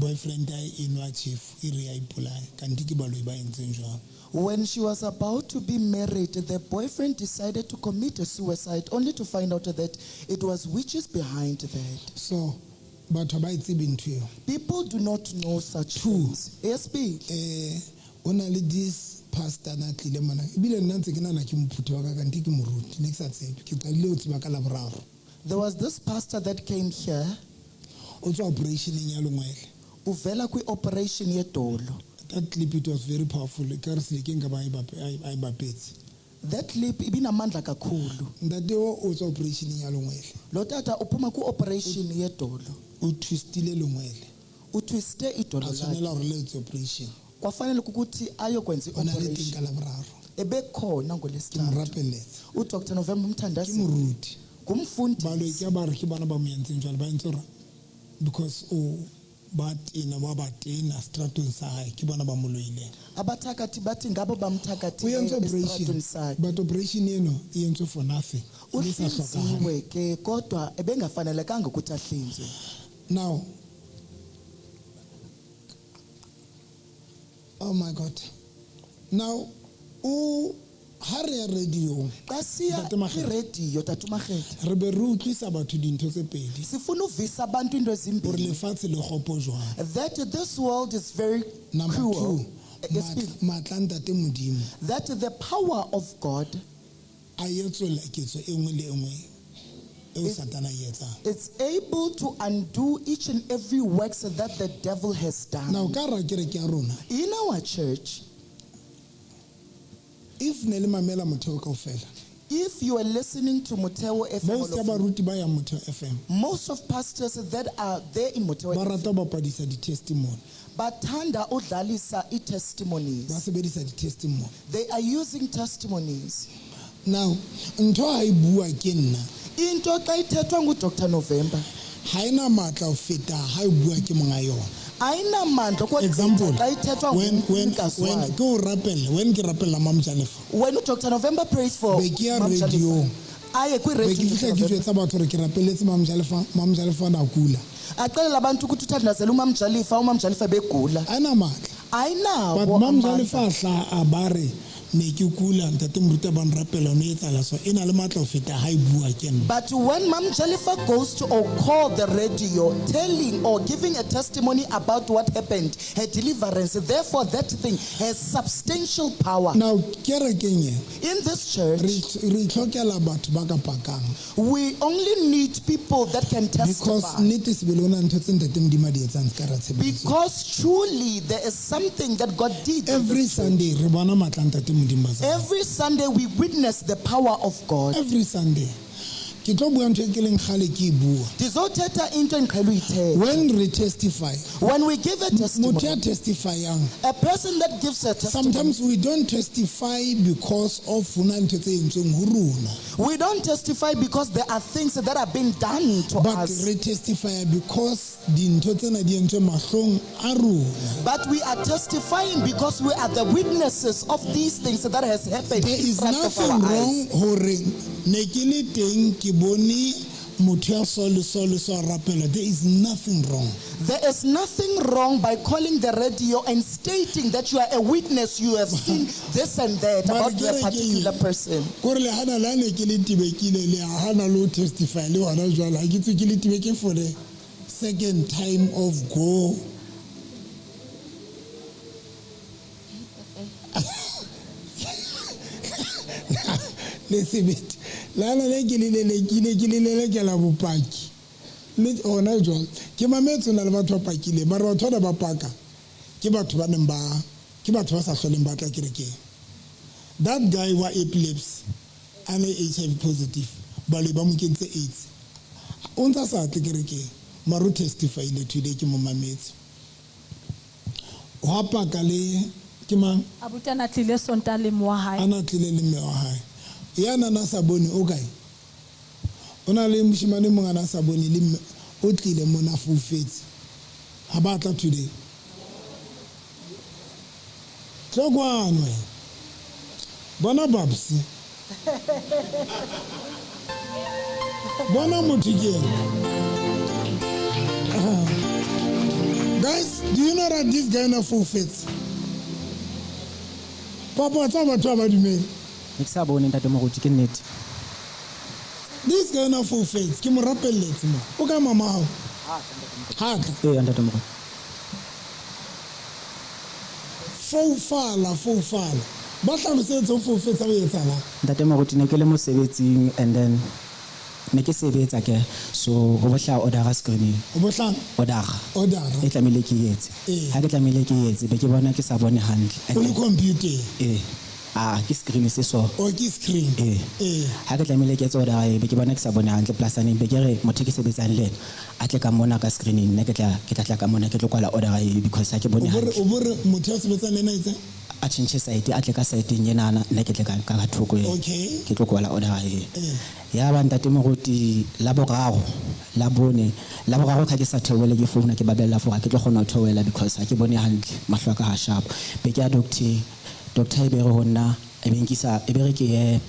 Boyfriend ya hae e nwa tjhefo e re ya ipolaya, kante ke baloi ba entseng jwalo. When she was about to be married, the boyfriend decided to commit a suicide only to find out that it was witches behind that. So batho ha ba e tsebe ntho eo. People do not know such Two. things. Eyesibili. O na le this pastor na tlile mona, ebile nna ntse ke nahana ke mophuthi wa ka, kante ke moruti, ne ke sa tsebe, ke qadile ho tseba ka Laboraro. There was this pastor that came here. O tswa operationeng ya lengwele. Uvela kwi-operation yedolo. That clip, it was very powerful. E ka re selekeng ka ba e a e bapetse. That clip ibinamandla kakhulu. Ntate o, o tswa operationeng ya lengwele. Lo tata uphuma ku-operation yedolo. O twistile lengwele. O twiste idolo A tshwanela lakhe. hore le etse operation. Kwafanele ukuthi ayokwenza O na le i-operation. teng ka Laboraro. Ebekhona Ke mo ngoLwesithathu. rapelletse. UDr November umthandazi. Ke moruti. Ngumfundisi. Baloi ke ba re ke bona ba mo entseng jwalo, ba entse hore because o ba tena, ba ba tena stratong sa hae, ke bona ba mo loileng. Abathakathi bathi ngabo bamthakathileyo O entse operation, estratweni sakhe. but operation eno e entswe for nothing. E ne sa hlokahale. Uhlinziwe ke kodwa ebengafanelekanga ukuthi ahlinzwe. Now, oh my God. Now, o ha re ya radio, Xa siya Ntate Makgethe. kwiradio, Tata Makgethe. Re be re utlwisa batho dintho tse pedi. Sifuna uvisa abantu into Hore ezimbini. lefatshe le kgopo jwang. That this world is very Number cruel. two, Yesibili. matla ntate Modimo. That the power of God A etsolla ketso e nngwe le e nngwe eo Satana a e etsang. It's able to undo each and every works that the devil has done. Now, ka hara kereke ya rona, In our church, if ne le mamela Motheo kaofela, if you are listening to Motheo FM, most ya baruti ba yang Motheo FM, most of pastors that are there in Motheo ba FM, rata ho bapadisa di-testimony. bathanda udlalisa i-testimonies. Ba sebedisa di-testimony. They are using testimonies. Now, ntho ha e bua ke nna. Into xa ithethwa nguDr November. Ha ena matla ho feta ha e bua ke monga yona. Ayinamandla kodwa Example, xa ithethwa ngumnikazi when wayo. ke o rapella, when ke rapella Mam Jalefa. When uDr November prays for Be ke ya Mam Jalefa, radio. aye kwi-radio Be ke fihla ke November. jwetsa batho hore ke rapelletse Mam Jalefa, Mam Jalefa na kula. Axelela abantu ukuthi uthandazela uMam Jalefa, uMam Jalefa begula. Ayina matla. Ayinawo But Mam amandla. Jalefa a hlaha a ba re ne ke kula, ntate moruti a ba nrapela, no etsahala so, e na le matla ho feta ha e bua ke nna. But when Mam Jalefa goes to or call the radio telling or giving a testimony about what happened, her deliverance, therefore that thing has substantial power. Now, kerekeng e, In this church, re itlhokela batho ba ka pakang. we only need people that can Because testify. nnete sebele ho na ntho tse ntate Modimo a di etsang ka ra tshebeletso. Because truly there is something that God did in Every this church. Sunday re bona matla a ntate Modimo ba tsamaya. Every Sunday we witness the power of God. Every Sunday. Ke tlo bua ntho e ke leng kgale ke e bua. Ndizothetha into endiqhele uyithetha. When re testify, When we give a testimony, motho ya testifyang, a person that gives a testimony, sometimes we don't testify because of hona ntho tse entsweng ho rona. We don't testify because there are things that have been done to But us. re testify because dintho tsena di entswe mahlong a rona. But we are testifying because we are the witnesses of these things that has happened There in is front of nothing our wrong eyes. hore ne ke le teng ke bone motho ya so le so le so a rapela. There is nothing wrong. There is nothing wrong by calling the radio and stating that you are a witness, you have seen this and that Mara about ke the re ke particular eng? person. Kore le hana le ha ne ke le tibekile, le a hana le ho testify le hona jwale. Ha ke tswe ke le tibeke for the second time of go. Le sebete. Le hana le ke le lelekile, ke le lelekela bopaki. Le hona jwale. Ke mametse hona le batho ba pakileng, mara batho bana ba paka ke batho ba neng ba, ke batho ba sa hloleng ba tla kerekeng. That guy wa epilepsy, a le HIV positive, baloi ba mo kentse AIDS. O ntsa sa tle kerekeng, mara o testifyile today ke mo mametse. Wa paka le ke mang? Abuti a na tlile Sontaha le mme wa hae. A na tlile le mme wa hae. Ya na na sa bone o kae? O na le moshemane mong a na sa bone le mme, o tlile mona foufetse. Ha ba tla today. Tlo kwano wena. Bona Babsi. Bona motho ke ena. Guys, Do you know that this guy na foufetse? Papa, wa tseba batho ba ba dumele. Ne ke sa bone ntate moruti ke nnete. This guy na foufetse, ke mo rapelletse mo. O ka mama hao? Ha tla. Ee ntate moruti. Foufala, foufala. Ba hlalosetse ho foufetsa ho etsahalang. Ntate moruti ne ke le mosebetsing and then ne ke sebetsa ke so ho bohla order screening. Ho bohlang? Order. Order. E tlamehile ke etse. Ee. Ha ke tlamehile ke etse be ke bona ke sa bone hantle. O le computer. Ee. Ah ke screen se so. O ke screen. Ee. Ee. Ha ke tlamehile ke etse order e be ke bona ke sa bone hantle plus aneng be ke re motho ke sebetsang le ena a tle ka mona ka screening nna ke tla ka mona ke tlo kwala order e because ha ke bone hantle. O bore motho ya sebetsang le ena etse? A tjhentjhe site a tle ka siteng enana nna ke tle ka ka thoko e. Okay. Ke tlo kwala order e. Ee. Ya ba ntate moruti la boraro la bone la boraro ka ke sa theohele ke founa ke babella for ha ke tlo kgona ho theohela because ha ke bone hantle mahlo a ka ha sharp. Be ke ya doctor doctor e be re ho nna e be nkisa e be re ke ye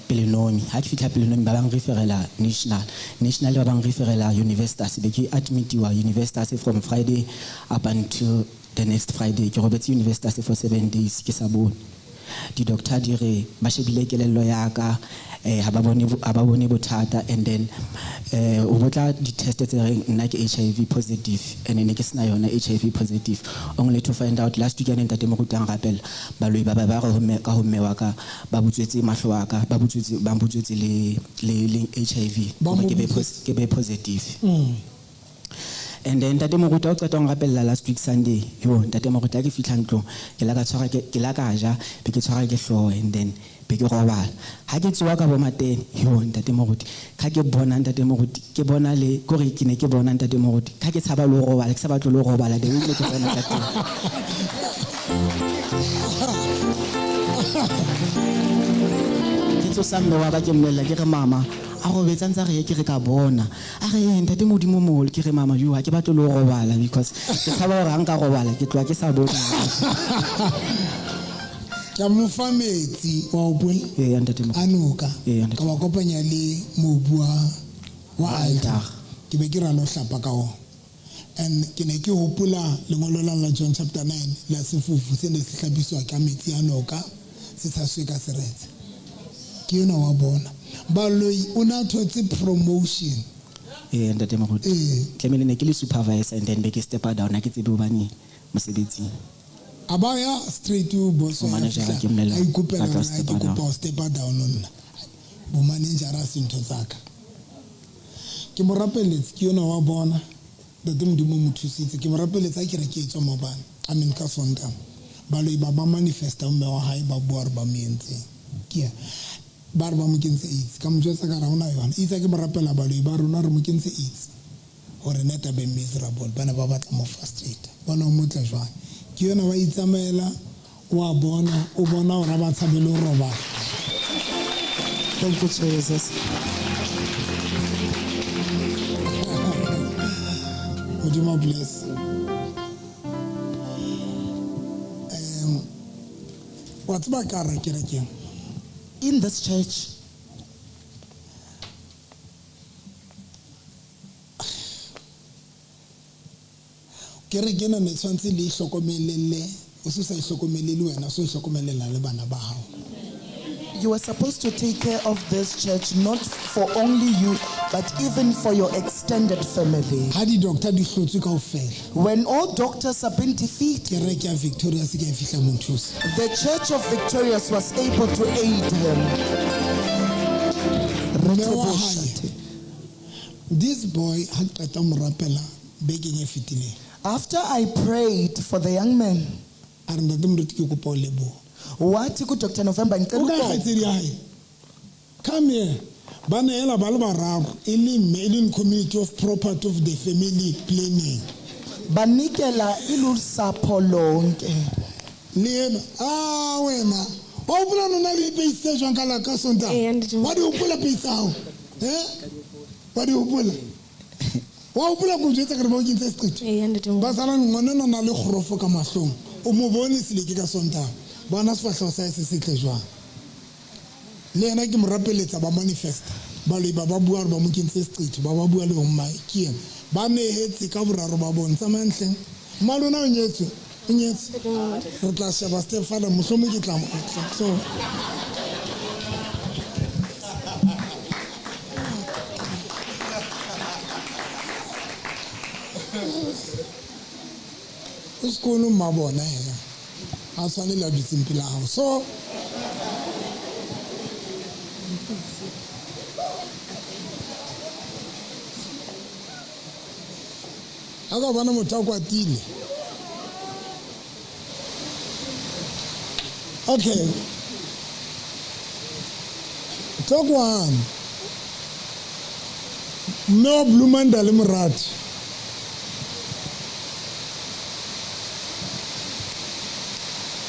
Pelenomi. Ha ke fihla Pelenomi ba bang referela national national ba bang referela Universitas be ke admitiwa Universitas from Friday up until the next Friday. Ke robetse Universitas for 7 days ke sa bone. Di doctor di re ba shebile kelello ya ka ha ba bone bothata and then o botla di test tse reng nna ke HIV positive and ne ke sena yona HIV positive only to find out last week ntate moruti a nrapella baloi ba ba re ho mme ka ho mme wa ka ba butswetse mahlo a ka ba butswetse ba mbutswetse le le HIV Ba hore mo ke be butswetse. ke be positive. And then ntate moruti o qeta ho nrapella last week Sunday yo ntate moruti ha ke fihla ntlong ke la ka tshwara ke la ka ja be ke tshwara ke hlooho and then be ke robala ha ke tsoha ka bo matene yo ntate moruti ka ke bona ntate moruti ke bona le kore ke ne ke bona ntate moruti ka ke tshaba le ho robala ke sa batle le ho robala the way ke bona ka teng. Ke tsosa mme wa ka ke mmolella ke re mama a robetsa ntse a re ke re ka bona a re ntate modimo moholo ke re mama yo ha ke batle le ho robala because ke tshaba hore ha nka robala ke tloha ke sa bone. Ke a mo fa metsi wa hopola? Ee, ntate Moruti. A noka. Ee, ntate. Ka wa kopanya le mobu wa altar. Altar. Ke be ke ra lo hlapa ka ona. And ke ne ke hopola lengolo la John chapter 9 la sefofu se ne se hlapiswa ka metsi a noka se sa swe ka seretse. Ke ena wa bona. Baloi o na thotse promotion. Ee, ntate Moruti. Ee. Tlamehile ne ke le supervisor and then be ke step down ha ke tsebe hobane mosebetsing. A ba ya straight to boss Bo wa manager fihla, ke mmolella, a ikopela a tla hore step ke down. kopa ho step down nna. Bo manager a se ntho tsa ka. Ke mo rapelletse ke yona wa bona. Ntate Modimo o mo thusitse. Ke mo rapelletse ha ke re ke etswa maobane. I mean ka Sontaha. Baloi ba ba manifesta mme wa hae ba bua hore ba mo entseng. Ke ya. Ba re ba mo kentse AIDS. Ka mo jwetsa ka re ha hona yona. Itse ha ke mo rapela baloi ba rona re mo kentse AIDS. Hore net a be miserable. Bana ba batla mo frustrate. Bona o motle jwang. Ke yona wa itsamaela wa bona o bona hore ba tshabele ho robala. Thank you Jesus. Modimo bless. Wa tseba ka re kerekeng. In this church Kereke ena ne tshwantse le ihlokomelele, o se sa ihlokomelele wena, o se ihlokomelela le bana ba hao. You are supposed to take care of this church not for only you but even for your extended family. Ha di doctor di hlotswe kaofela. When all doctors have been defeated, Kereke ya Victoria se ke ya fihla mo thusa. The church of Victorious was able to aid him. Mme wa hae, this boy ha qeta mo rapela bekeng e fetileng. After I prayed for the young man, A re ntate moruti ke kopa o leboha. Wathi ku Dr. November ngicela O ka uxolo. kgaitsedi ya hae? Come here. Ba neela ba le bararo e le mme e leng community of property of the family planning. Banikela ilusapho lonke. Le ena, ah wena, wa hopola nona le dipeisi tse jwang ka la ka Sontaha? Ee, ntate. Wa di hopola peisi tsa hao? Eh? Wa di hopola? Wa hopola ko jwetsa ka re ba o kentse seqetho? Ee, ntate. Ba sala ngwana o na le kgorofo ka mahlong. O mo bone seleke ka Sontaha. Bona sefahleho sa hae se setle jwang. Le yena ke mo rapeletsa ba manifesta. Baloi ba ba bua hore ba mo kentse seqetho, ba ba bua le ho mmae. Ke yena. Ba nehetse ka boraro ba bona. Tsamayang hleng. Mmalona o nyetswe, o nyetse. Re tla sheba stepfather, mohlomong ke tla mo tlo. O sekolo mma bona hela. Ha tshwane le a dutseng pela hao. So ha ka bona motho a kwatile. Okay. Tlo kwano. Mme wa Bloemanda le Morati.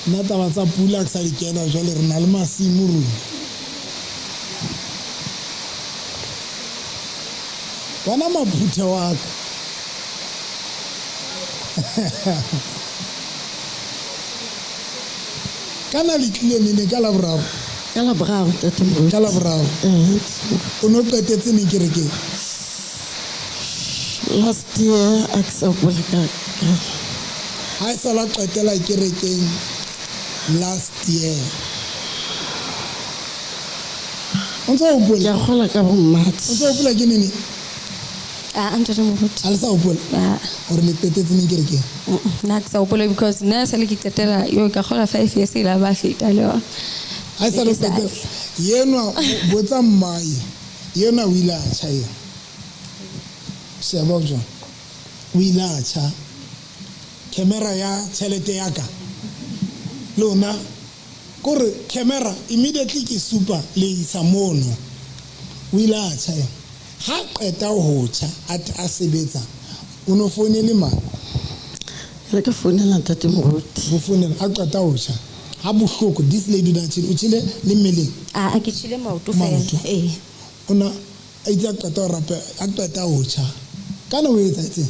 Nna taba tsa pula ke sa di kena jwale, re na le masimo rona. Bona maphuthe wa ka. Kana le tlile nene ka Laboraro? Ka Laboraro, ntate Moruti. Ka Laboraro. O no qetetse neng kerekeng? Last year, a ke sa hopola ka. Ha e sala qetela kerekeng last year. O ntso hopola? Ke a kgola ka bo March. O ntso hopola ke nene? Ah, ntate Moruti. Ha le sa hopola? Ah. Hore le qetetse neng kerekeng? Nna ke sa hopola because nna sale ke qetela yo ka kgola 5 years e la ba feta le yona. Ha e sale qetela. Yenwa botsa mmae. Yenwa o ile a tjha yena. Sheba jwang. O ile a tjha. Camera ya tjhelete ya ka. Lona kore camera immediately ke supa le isa mono. O ile a tjha yena. Ha qeta ho tjha a sebetsa o no founele mang? Re ka founela ntate Moruti. Mo founela a qeta ho tjha. Ha bohloko this lady na tjhile o tjhile le mmeleng. A ke tjhile maoto fela. Eh. Ona a itse a qeta ho rapela, a qeta ho tjha. Kana o etsa etseng?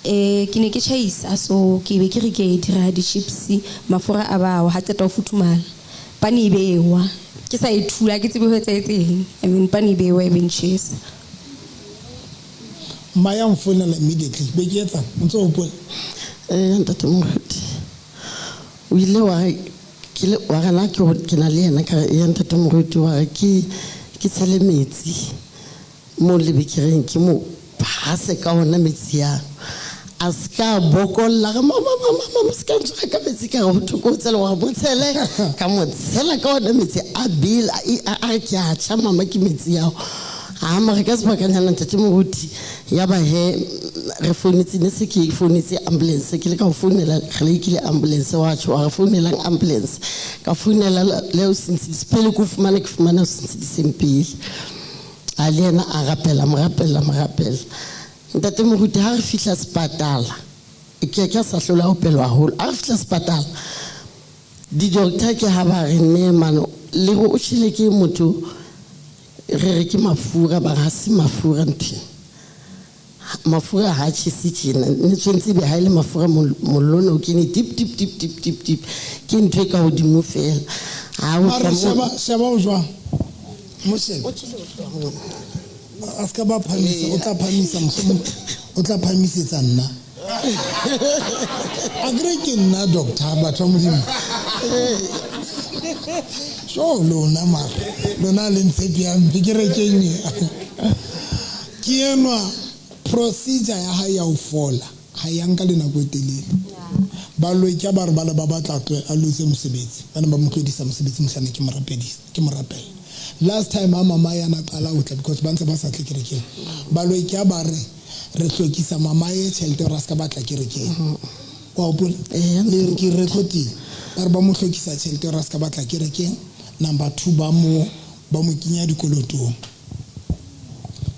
Ke ne ke tjhaisa, so ke be ke re ke dira di-chips, mafura a bao ha qeta ho futhumala. Pane e bewa. Ke sa e thula, ke tsebe ho etsahetseng. I mean pane e bewa e be ntjhesa. Mma ya mfounela immediately. Be ke etsang? O ntso hopola? Ntate Moruti. O ile wa re ke le wa re na ke ke na le yena ka ya ntate Moruti wa re ke tshele metsi mo lebekereng ke mo phase ka ona metsi ano. A se ka bokolla re mama mama mama se ka ntshwara ka metsi ka re ho thoko o tshele wa mo tshele ka mo tshela ka ona metsi a bela a re ke a tjha mama ke metsi ao. A mare ka sebakanyana ntate Moruti ya ba he re founetse ne se ke founetse ambulance ke le ka ho founela re le kile ambulance wa tjho wa re founelang ambulance ka founela le o sentse pele ke fumana ke fumana o sentse pele a le yena a rapela mo rapela mo rapela. Ntate Moruti ha re fihla sepatala ke ke sa hlola ho pelwa haholo. Ha re fihla sepatala di-doctor ke ha ba re ne mano le go o tjhele ke motho re re ke mafura ba ha se mafura ntho mafura ha tjhese tjena ne tshwantse be ha ile mafura mollo o kene tip tip tip tip tip tip ke ntho e ka hodimo fela. Ha o tla mo sheba o jwang mo shebe a ska ba phamisa o tla phamisa mohlomong o tla phamisetsa nna. A kere ke nna doctor batho ba Modimo. So lona mara lona le ntshepi ya mpe kerekeng e. Ke enwa procedure ya hae ya ho fola ha ya nka le nako e telele. Baloi ke ba re ba le ba batla a lose mosebetsi. Ba ne ba mo tlodisa mosebetsi mohlane ke morapedisa ke morapela. Last time ha mama yana qala ho tla because ba ntse ba sa tle kerekeng. Baloi ke ba re re hlokisa mama e tjhelete hore a ska batla kerekeng. Wa hopola? Le re ke recordile. Ba re ba mo hlokisa tjhelete hore a ska batla kerekeng. Number 2 ba mo kenya dikolotong.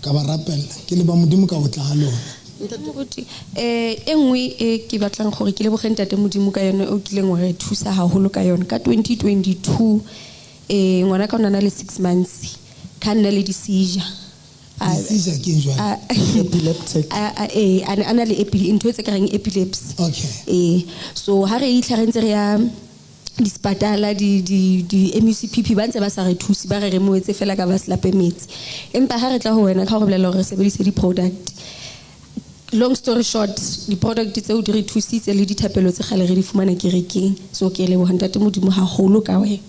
Ka ba rapela ke le ba Modimo ka ho tla ha lona. Ntate Moruti, e nngwe e ke batlang gore ke leboge ntate Modimo ka yone o kileng wa re thusa haholo ka yone ka 2022. Ngwana ka o na le 6 months ka nna le di-seizure. Di-seizure ke eng jwale? Epileptic. A na le ntho e tse ka reng epilepsy. Okay. So ha re itlha re ntse re ya disepatala di MUCPP ba ntse ba sa re thuse ba re re mo etse fela ka ba slape metsi. Empa ha re tla ho wena ka ho bolela hore re sebedise di-product. Long story short, di-product tseo di re thusitse le dithapelo tse kgale re di fumana kerekeng. So ke leboha ntate Modimo haholo ka wena.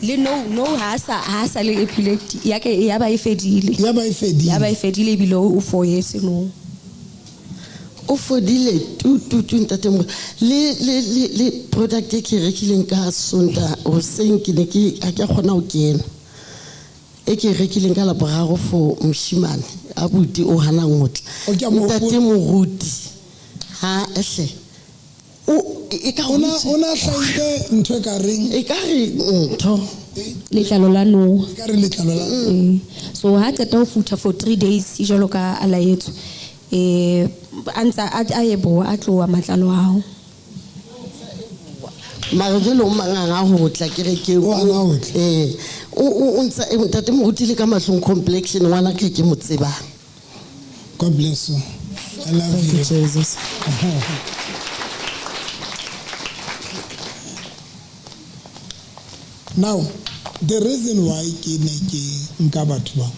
Le no ha sa le epileptic ya ke ya ba e fedile. Ya ba e fedile. Ya ba e fedile ebile o 4 years no. O fodile tu tu tu ntate mo le product e ke rekileng ka Sonta hoseng ke ne ke ha ke kgona ho kena. E ke rekileng ka Laboraro for moshimane abuti o hanang ho tla. Ntate moruti ha ehle o e ka ona hlaile ntho e ka reng e ka re ntho letlalo la no e ka re letlalo la so ha qeta ho futha for 3 days jalo ka a laetswe a ntsa a eboa a tloa matlalo ao mara jwale o manganga ho tla kerekeng o o ntsa ntate moruti le ka mahlong complexion ngwana ke ke mo tsebang. God bless you. I love Thank you, Jesus. Now, the reason why ke ne ke nka batho ba.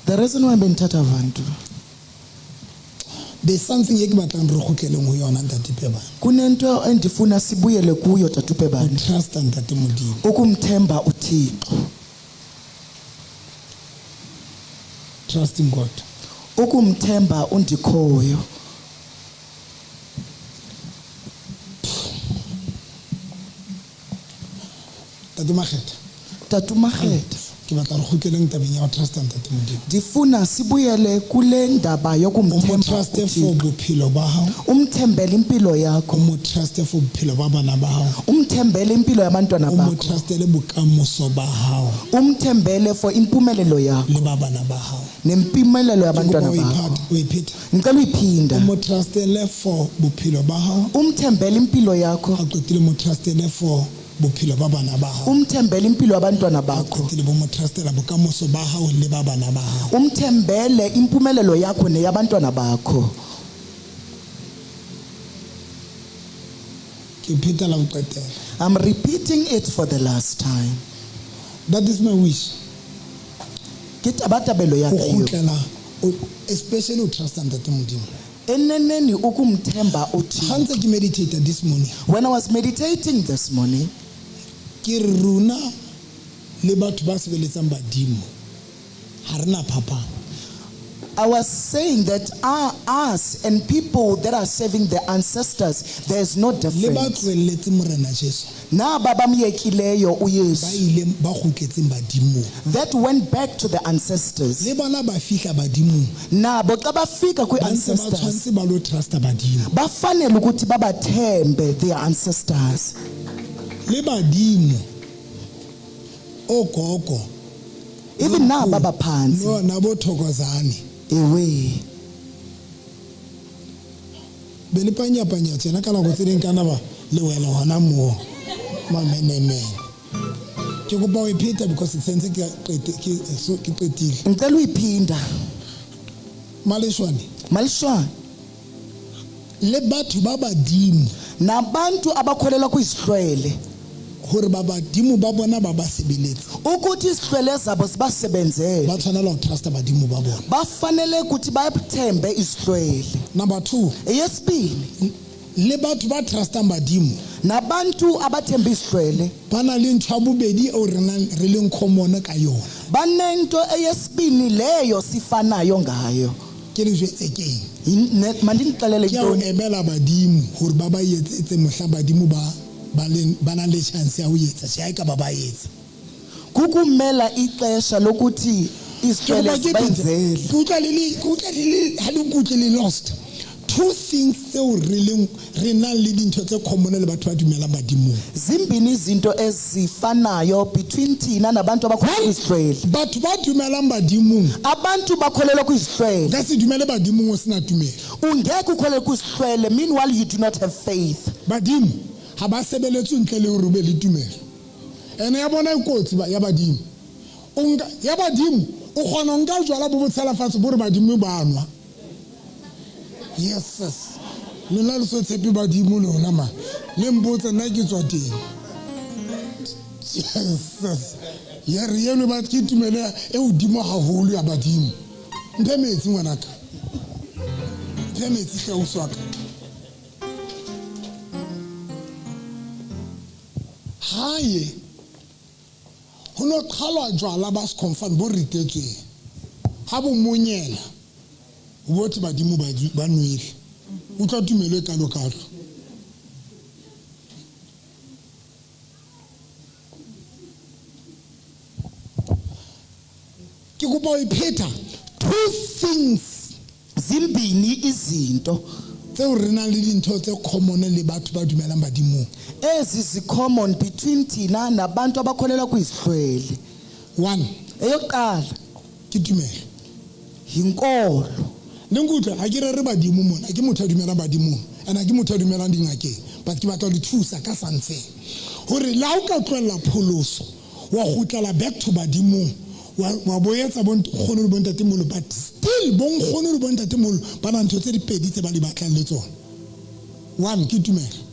The reason why benthatha abantu. There's something e ke batlang re kgutleleng ho yona ntate Pebane. Kunento endifuna sibuyele kuyo tata Pebane. Trust ntate Modimo. Ukumthemba uThixo. Trust in God. Ukumthemba undikhoyo. Tata Makgetha. Tata Makgetha. Ke batla re kgutleleng tabeng ya ho trust ntate Modimo. Ndifuna sibuyele kule ndaba yokumthemba. Trust for bophelo ba hao. Umthembele impilo yakho. O mo trust for bophelo ba bana ba hao. Umthembele impilo yabantwana bakho. O mo trust le bokamoso ba hao. Umthembele for impumelelo yakho. Le ba bana ba hao. Nempumelelo yabantwana bakho. Uyiphetha. Ngicela uyiphinda. O mo trust le for bophelo ba hao. Umthembele impilo yakho. A qetile mo trust le for bophelo ba bana ba hao. Umthembele impilo yabantwana bakho. Qetile bo mo trustela bokamoso ba hao le ba bana ba hao. Umthembele impumelelo yakho neyabantwana bakho. Ke pheta la ho qetela. I'm repeating it for the last time. That is my wish. Ke tabatabelo ya ka eo. Kgutlela especially o trust ntate Modimo. Eneneni ukumthemba uThixo. Ha ntse ke meditate this morning. When I was meditating this morning, ke rona le batho ba sebeletsang badimo ha rena phapang. I was saying that us and people that are serving the ancestors, there is no difference. Le ba tswelletse Morena Jesu. Na ba bamyekileyo uYesu. Ba ile ba kgutletseng badimo. That went back to the ancestors. Le bona ba fihla badimong. Nabo xa bafika kwi-ancestors. Ba tshwantse ba lo trusta badimo. Bafanele ukuthi babathembe their ancestors. Le badimo ogogo even now baba phansi no nabo thokozane ewe be le panya panya tsena ka nako tse ding kana ba le wela hona mo mamenemene ke kopa o ipheta because ke sentse ke ke qetile ngicela uyiphinda maleshwane maleshwane le batho ba badimo nabantu abakholelwa kwizihlwele hore ba badimo ba bona ba ba sebeletse ukuthi isihlwele zabo sibasebenzele ba tshwanela ho trusta badimo ba bona bafanele ukuthi bathembe isihlwele. Number 2 eyesibili le batho ba trustang badimo nabantu abathemba isihlwele ba na le ntho ya bobedi eo re leng common ka yona banento eyesibini leyo sifanayo ngayo ke le jwetse keng mandinixelele ke o emela badimo hore ba ba etsetse mohla badimo ba ba na le chance ya ho etsa tje ha e ka ba ba etsa kukumela ixesha lokuthi isihlwele sibenzele ke utlwa le ha le nkutlwe le lost. Two things tseo re nang le dintho tse common le batho ba dumelang badimong. Zimbini izinto ezifanayo between thina nabantu abakholelwa kwizihlwele. Batho ba dumelang badimong. Abantu bakholelwa kwizihlwele. Ka se dumele badimong o sena tumelo. Ungeke ukholelwe kwizihlwele meanwhile you do not have faith. Badimo ha ba sebeletse ntle le hore o be le tumelo. Ene ya bona e kotsi ya badimo. O nka ya badimo o kgona nka jwala bo botshela fatshe bo re badimo ba nwa. Yes. Lona le so tshepe badimo lona ma. Le mpotse nna ke tswa teng. Yes. Ya re eno ba ke tumelo e hodimo haholo ya badimo. Mphe metsi ngwanaka. Mphe metsi hle ausi wa ka. Hae ho no qhalwa jwala ba sekhomfane bo ritetsweng. Ha bo monyela ho bothi badimo ba nwele. Utlwa tumelo e kalo-kalo. Ke kopa ho e pheta. Two things Zimbini izinto tseo re nang le dintho tse common le batho ba dumelang badimong. Ezi zi-common between thina nabantu abakholelwa kwizihlwele. One, Eyokuqala ke tumelo. yinkolo. Le nkutlwe, ha ke rere badimo mona, ha ke motho a dumelang badimong, and ha ke motho a dumelang dingakeng, but ke batla ho le thusa ka something. Hore le ha o ka tlohella pholoso, wa kgutlela back to badimong, wa boetsa bo nkgono le bo ntatemoholo, but still bo nkgono le bo ntatemoholo ba na ntho tse dipedi tse ba di batlang le tsona. One, ke tumelo.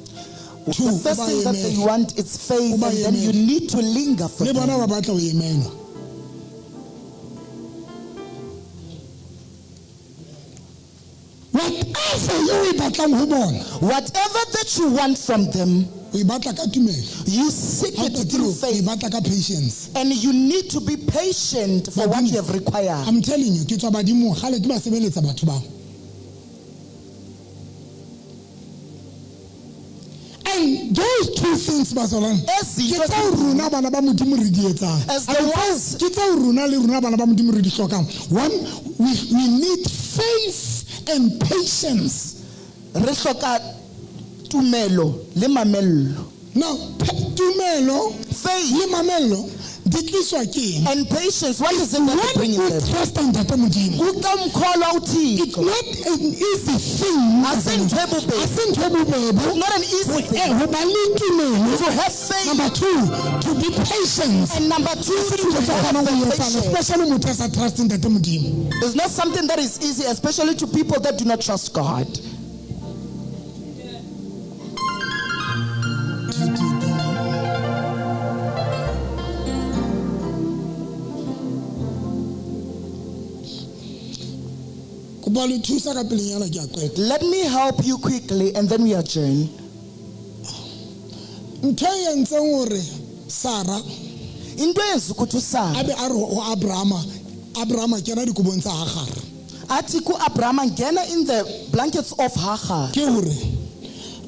Two, The first o ba thing that they emele. want is faith, O ba and then you emele. need to linger for Le bona them. ba batla ho emelwa. Whatever you e batlang ho bona, Whatever that you want from them, o e batla ka tumelo. you seek Ha o it qetile through o e faith. batla ka patience. And you need to be patient for what Badimo, you have required. I'm telling you, ke tswa badimong, kgale ke ba sebeletsa batho bao. And those two things, bazalwane, Ezinto ke tseo rona bana ba Modimo re di etsang. As the ones Ke tseo rona le rona bana ba Modimo re di hlokang. One, we need faith and patience. Re hloka tumelo le mamello. Now, tumelo Faith le mamello di tliswa ke eng? and patience, what is it that When bringing o them? trust Ntate Modimo, Kuxa umkholwa it's uThixo. not an easy thing. Ha se ntho e bobebe. Ha se ntho e bobebe. It's not an easy thing. Ho ba le tumelo. To have faith. Number two, to be patient. And number two, Ha se to dintho tse have kgonang ho the etsahala, patience. especially motho a sa trust Ntate Modimo. It's not something that is easy, especially to people that do not trust God. Kopa le thusa ka pelenyana ke a qeta. Let me help you quickly and then we adjourn. Ntho e entseng hore Sarah Into eyenza ukuthi uSara a be a re ho Abrahama, Abrahama kena dikobong tsa Hagar. athi ku-Abrahama ngena in the blankets of Hagar. Ke hore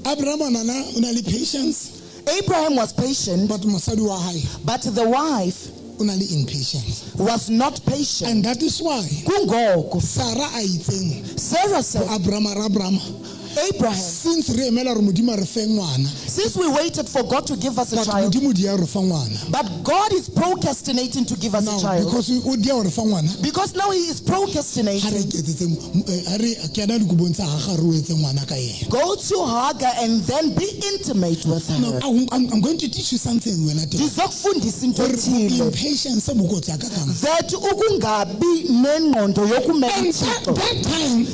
Abrahama nana o na le patience, Abraham was patient, but mosadi wa hae but the wife o na le impatience. was not patient. And that is why Kungoko Sarah a itseng Sarah said, Abrahama ra Abrahama, Abraham, since re emela hore Modimo a re fe ngwana, since we waited for God to give us a but child, Modimo di a re fa ngwana. but God is procrastinating to give us a Now, child. because o dia ho re fa ngwana, Because now he is ha re procrastinating. iketsetse, ha re kena dikobong tsa Hagar o etse ngwana ka yena. Go to Hagar and then be intimate with No, her. I'm going to teach you something wena teng. Ndizokufundisa into Hore ethile. impatience bo kotsi hakakang. That ukungabi nengqondo yokumela And uThixo. that time,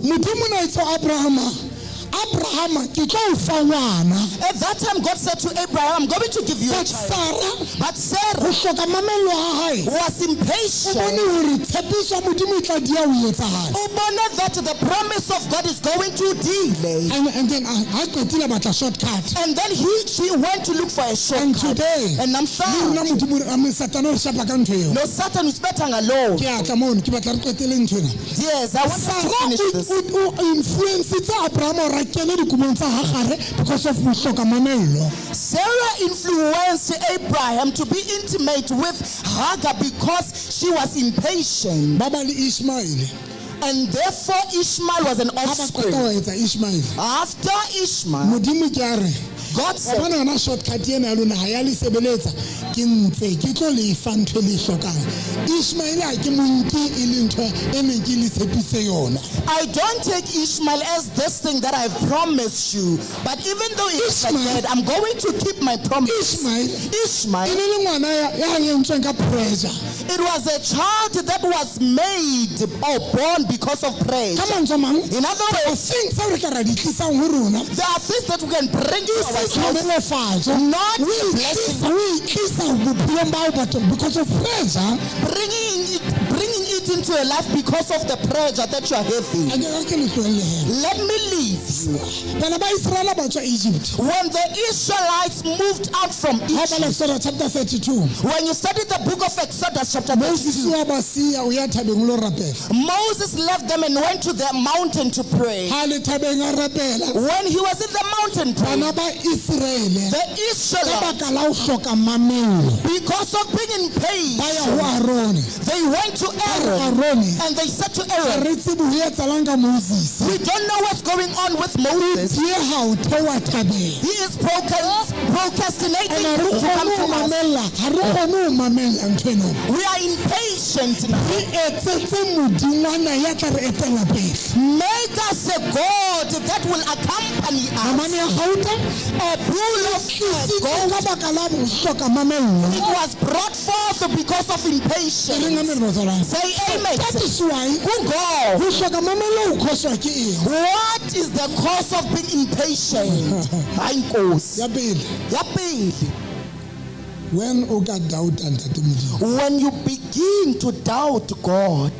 Modimo na itse ho Abrahama, Abrahama, ke tlo o fa ngwana. At that time, God said to Abraham, I'm going to give you a But child. Sarah, But Sarah ho hloka mamello ha hae, was o impatient. bone hore tshepiso ya Modimo e tla dia ho etsahala. O bone that the promise of God is going to delay. And then ha qetile a batla shortcut. And then she went to look for a And shortcut. today, And le rona namhlanje, Modimo re- I mean, Satane o re shapa ka ntho eo. no Satan usibetha ngaloo. Ke a tla mono, ke batla re qetele ntho ena. Yes, I want us to Sarah finish this. o influencitse Abraham hore a kene dikobong tsa Hagare because of ho hloka mamello. Sarah influenced Abraham to be intimate with Hagar because she was impatient. Ba ba le Ishmael. And therefore Ishmael was an Ha ba qeta offspring. ho etsa Ishmael, After Ishmael, Modimo ke a re, God wa said, bona yona shortcut ena ya lona ha ya le sebeletsa, ke ntse ke tlo le fa ntho e le e hlokang. Ishmael ha ke mo nke e le ntho e neng ke le tshepise yona. I don't take Ishmael as this thing that I've promised you. But even though it's like Ishmael- that, I'm going to keep my promise. Ishmael e Ishmael, ne le ngwana ya entsweng ka pressure. it was a child that was made or born because of prayer. Ka mantswe a mang, In other words, things tseo re ka ra di tlisang ho rona, there are things that we can bring to e se ourselves. tlhonolofatso. Not O e blessing. tlisa bophelong ba hao, but because of pressure, Bringing it into your life because of the pressure that you are having. A ke ka ke le tlohelle hela. Let me leave you. Bana ba Israela ba tswa Egypt. When the Israelites moved out from Ha o bala Egypt, Exodus chapter 32. when you study the book of Exodus chapter Moses 32, wa ba siya o ya thabeng o lo rapela. Moses left them and went to the mountain to pray. Ha le thabeng a rapela. When he was in the mountain praying, Bana ba Israele the ka Israelites, baka la ho hloka mamello because of being in pain, ba ya ho Arone. they went to Aaron Arone and they said to ha Aaron, re tsebe ho etsahalang ka Moses. we don't know what's going on with Moses. Dieha ho theoha thabeng. He is procrastinating And ha re to come kgone ho to us. mamella, ha re kgone ho mamella ntho eno. We are impatient now. Re etsetse modingwana ya tla re etella pele. Make us a God that will accompany us. Namane ya gauta A bull of tlisitswe gold. ka baka la ho hloka mamello. It was brought forth because of E reng impatience. amen batswadi? Say amen. That is why Kungo. ho hloka mamello ho cause-wa ke eng? What is the cause of being impatient? Hayi Nkosi. Ya pele, Ya pele, when o ka doubta ntate Modimo, when you begin to doubt God,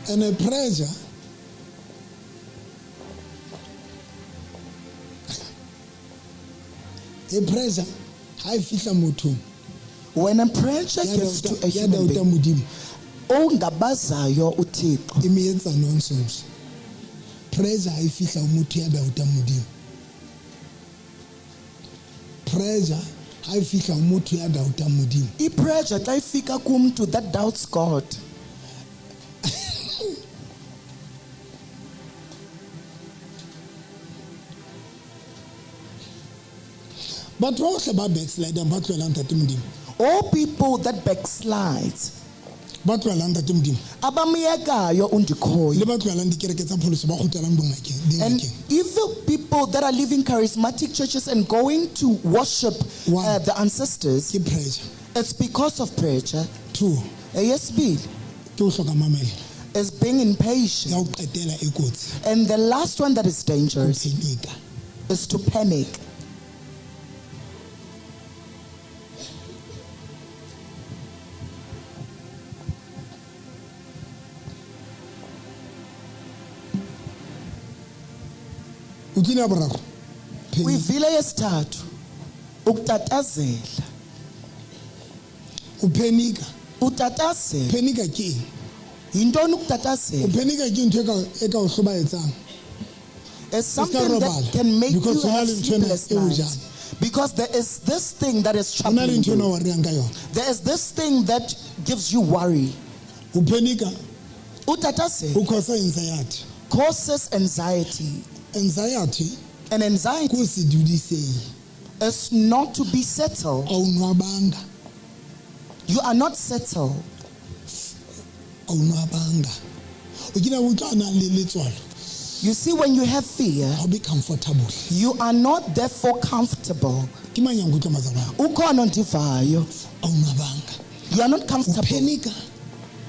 and a pressure e pressure ha e fihla mothong when a pressure ya gets to a ya human doubta being, Modimo ongabazayo uThixo, e mo etsa nonsense. Pressure ha e fihla ho motho ya doubtang Modimo. Pressure ha e fihla ho motho ya doubtang Modimo. i-pressure xa ifika kumntu that doubts God. Batho ba bohle ba backslidang ba tlohelang ntate Modimo. All people that backslide, Ba tlohelang ntate Modimo. abamyekayo undikhoyo. Le ba tlohelang dikereke tsa pholoso ba kgutlelang bongakeng, And dingakeng. evil people that are leaving charismatic churches and going to worship One. the ancestors, Ke pressure. it's because of pressure. Two, Eyesibili ke ho hloka mamello. is being impatient. Ya ho qetela e kotsi. And the last one that is dangerous Phenika. is to panic. O kile ya boraro. Panic. Uyivile yesithathu ukutatazela. O phenika. Utatazela. Phenika ke eng? Yintoni O ukutatazela? phenika ke ntho e ka- e ka o hlobaetsang. It's something that robala, can make because you ho na have le ntho ena sleepless e o nights. jang. Because there is this thing that is Ho na le troubling ntho ena you. o worryang ka yona. There is this thing that gives you worry. O phenika Utatazela o cause anxiety. causes anxiety. Anxiety And anxiety ke ho se dudisehe. is not to be settled. A o nwabanga. You are not settled. A o nwabanga. O kile wa utlwa a nang le letswalo. You see, when you have fear, Ha o be comfortable. you are not therefore comfortable. Ke mang ya nkutlwa mazalwane? Ukhona ondivayo. A o nwabanga. You are not O comfortable. phenika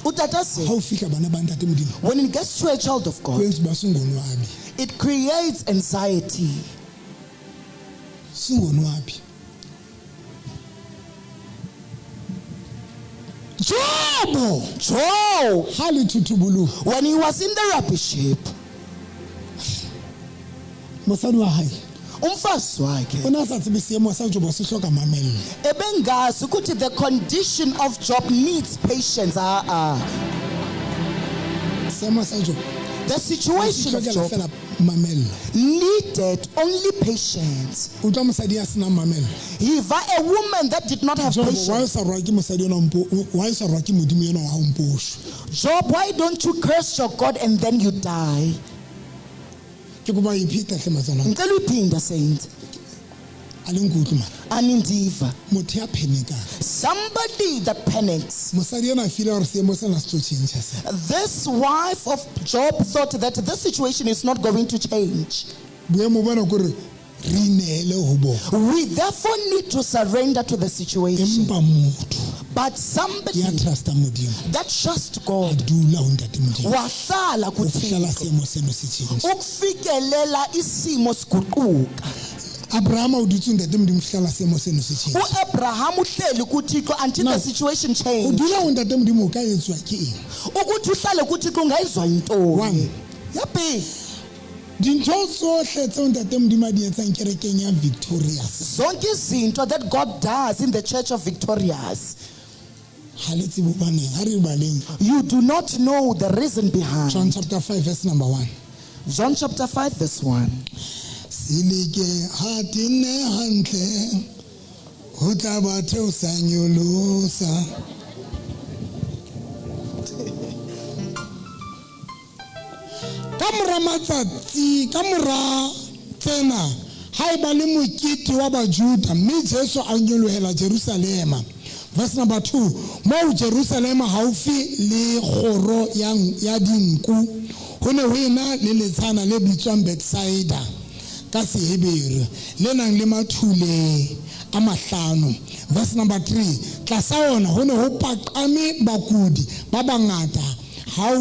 Utatazela. ha o fihla bana ba ntate Modimo. When it gets to a child of Ho God, entse ba sengonwabi. it creates anxiety. Singonwabi. Jobo Job, ha le thutubulong when he was in the rubbish heap, mosadi wa hae umfazi wakhe o ne a sa tsebe seemo sa Jobo se hloka mamello. ebengazi ukuthi the condition of Job needs patience. Ah, ah. Seemo sa Jobo The se situation of hlokela Job fela mamello. needed only patience. O utlwa mosadi ya senang mamello. He va a woman that did not have Jobo, why o patience. sa rwa ke mosadi enwa o mpo- why o sa rwa ke Modimo enwa wa hao mpo o shwe? Job, why don't you curse your God and then you die? Ke kopa ho ipheta hle matsalwane. Ngicela uyiphinda saint. A le nkutlwe mara. Anindiva. Motho ya phenikang. Somebody that panics. Mosadi enwa a feel-a hore seemo sena se tlo tjhentjha sena. This wife of Job thought that this situation is not going to change. Boemo bona ke hore re inehele ho bona. We therefore need to surrender to the situation. Empa motho But ya somebody trusta Modimo, that trusts a God dula ho ntate Modimo wahlala ho fihlela kuThixo seemo seno se change. ukufikelela isimo siguquka. Abrahama o dutse ho ntate Modimo ho fihlela seemo seno se change. uAbraham uhleli kuThixo until Now, the situation Ho change. dula ho ntate Modimo o ka etswa ke eng? Ukuthi uhlale kuThixo ungayizwa yintoni? One. Ya pele, Dintho tsohle tseo ntate Modimo a di etsang kerekeng ya Victorious zonke izinto that God does in the Church of Victorious, ha le tsebe hobaneng, ha re baleng. you do not know the reason behind. John chapter 5 verse number 1. John chapter 5 verse 1. Silike ha tenne hantle ho tla ba theosa nyolosa. Ka mora matsatsi, ka mora tsena, ha eba le mokete wa Bajuda, mme Jesu a nyolohela Jerusalema. Verse number 2, moo Jerusalema haufi le kgoro ya dinku, ho ne ho ena le letshana le bitswang Bethsaida ka Seheberu, le nang le mathule a mahlano. Verse number 3, tlasa ona ho ne ho paqame bakudi ba bangata, ho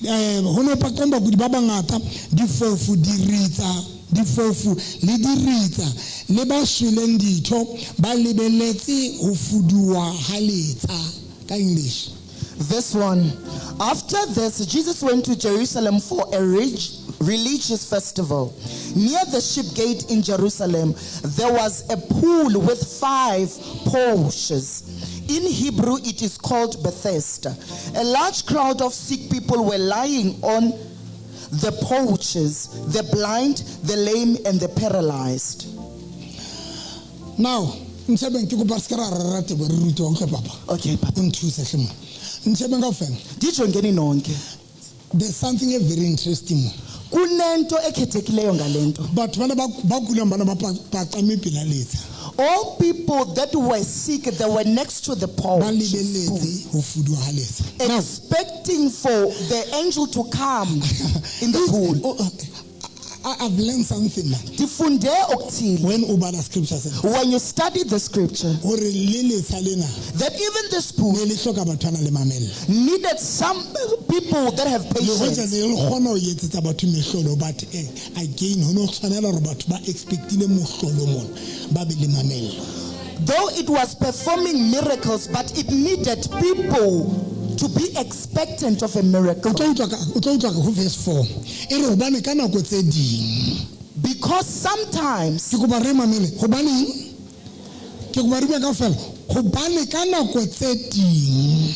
ne ho paqame bakudi ba bangata, difofu, diritsa, difofu le diritsa le ba shweleng ditho, ba lebeletse ho fuduwa ha letsha. Ka English. Verse 1. After this, Jesus went to Jerusalem for a religious festival. Near the sheep gate in Jerusalem, there was a pool with 5 porches. In Hebrew, it is called Bethesda. A large crowd of sick people were lying on the porches, the blind, the lame, and the paralyzed. Now, Ntshebeng, ke kopa re se ke ra rera tebo, re rute wa utlwe, papa. Okay, papa. O nthuse hle mona. Ntshebeng kaofela. Ndijongeni nonke. There's something very interesting. Kunento ekhethekileyo ngalento. Batho bana ba kulang bana ba paqame pela letsha. All people that were sick, they were next to the porch. Ba lebeletse ho fuduwa ha letsha. Now, Expecting for the angel to come in the pool. Oh, I've learned something now. Ndifunde okuthile. When o bala scripture sena, When you study the scripture, hore le letsha lena that even this pool ne le hloka batho ba nang le mamello. needed some people that have Le hoja patience. ne le kgona ho etsetsa batho mehlolo, but again ho no tshwanela hore batho ba expectile mohlolo mona ba be le mamello. Though it was performing miracles, but it needed people to be expectant of a miracle. O tlo utlwa ka, o tlo utlwa ka ho verse 4. E re hobane ka nako tse ding. Because sometimes Ke kopa re mamele, hobaneng? Ke kopa re bue kaofela. Hobane ka nako tse ding.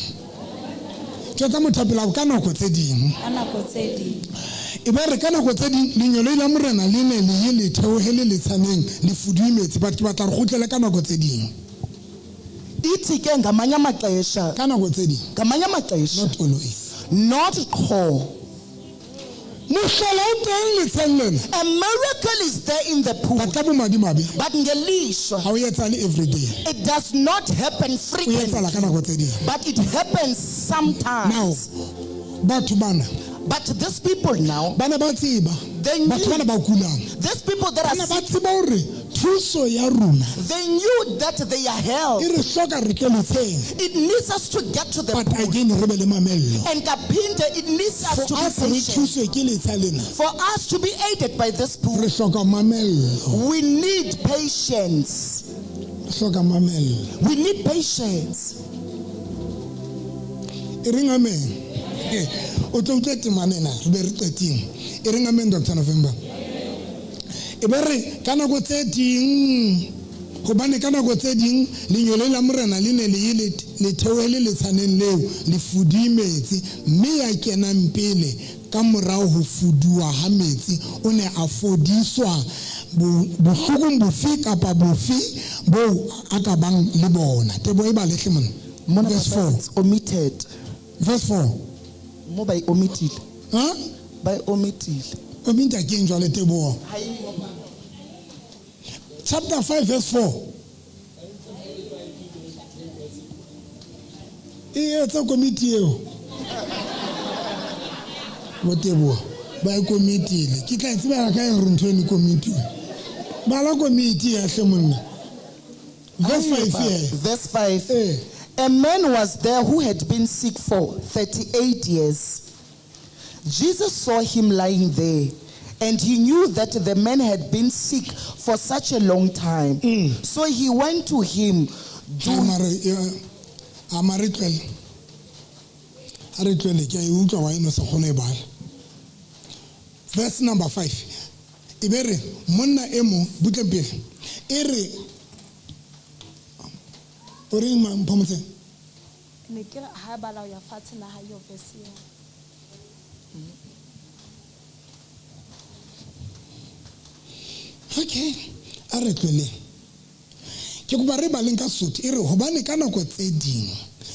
Jwetsa motho a pela hao, ka nako tse ding. Ka nako tse ding. E ba re ka nako tse ding lenyoloi la morena le ne le ye le theohe le letshaneng, le fuduwe metsi, but ke batla re kgutlele ka nako tse ding. Ithi ke ngamanye amaxesha, Ka nako tse ding. ngamanye amaxesha, Not always. not qho. Mohlolo o teng letsheng lena. A miracle is there in the pool, But ka bomadimabe, but ngelishwa, ha o etsahale every day. it does not happen O etsahala ka frequently, nako tse ding. but it happens sometimes. Now, batho bana, But these people now, ba ne ba tseba, They knew. batho bana ba kulang, these people that ba are ne ba sick, tseba hore thuso ya rona they knew that they are help. e re hloka re tle letsheng, It needs us to get to the but pool. again re be le mamello. And kaphinde, it needs us For to us be re patient. thuswe ke letsha lena, For us to be aided by this pool, re hloka mamello, we need patience. re hloka mamello. We need patience. E reng amen? O tlo utlwa temana ena, re be re qetile. E reng amen, Doctor November? E be re ka nako tse ding, hobane ka nako tse ding lenyoloi la morena le ne le ye le theohele letshaneng leo, le fuduwe metsi, mme ya kenang pele ka morao ho fuduwa ha metsi, o ne a fodiswa bohlokong bofe kapa bofe boo a ka bang le bona. Teboho e balehle mona. Mona Verse papa, 4. it's omitted. Verse 4. Mo ba e omitile. Ha? Ba e omitile. Omitile ke eng jwale, Teboho? Chapter 5 verse 4. E etsa komiti eo. Bo Teboho, ba e komitile. Ke tla e tsebela kae hore ntho eno e komitiwe? Bala komiti ya hle monna. Verse 5 here. Verse 5. Eh. A man was there who had been sick for 38 years. Jesus saw him lying there, and he knew that the man had been sick for such a long time. So he went to him. A mare a mare tlwele. A re tlwele ke a e utlwa wa eno sa kgone e bala. Verse number 5. E be re monna e mong butle pele. E re o reng ma Mphomotseng? Ne ke re ha bala ho ya fatshe na ha yo verse eo. Okay, a re tlweleng. Ke kopa re baleng ka Sesotho e re hobane ka nako tse ding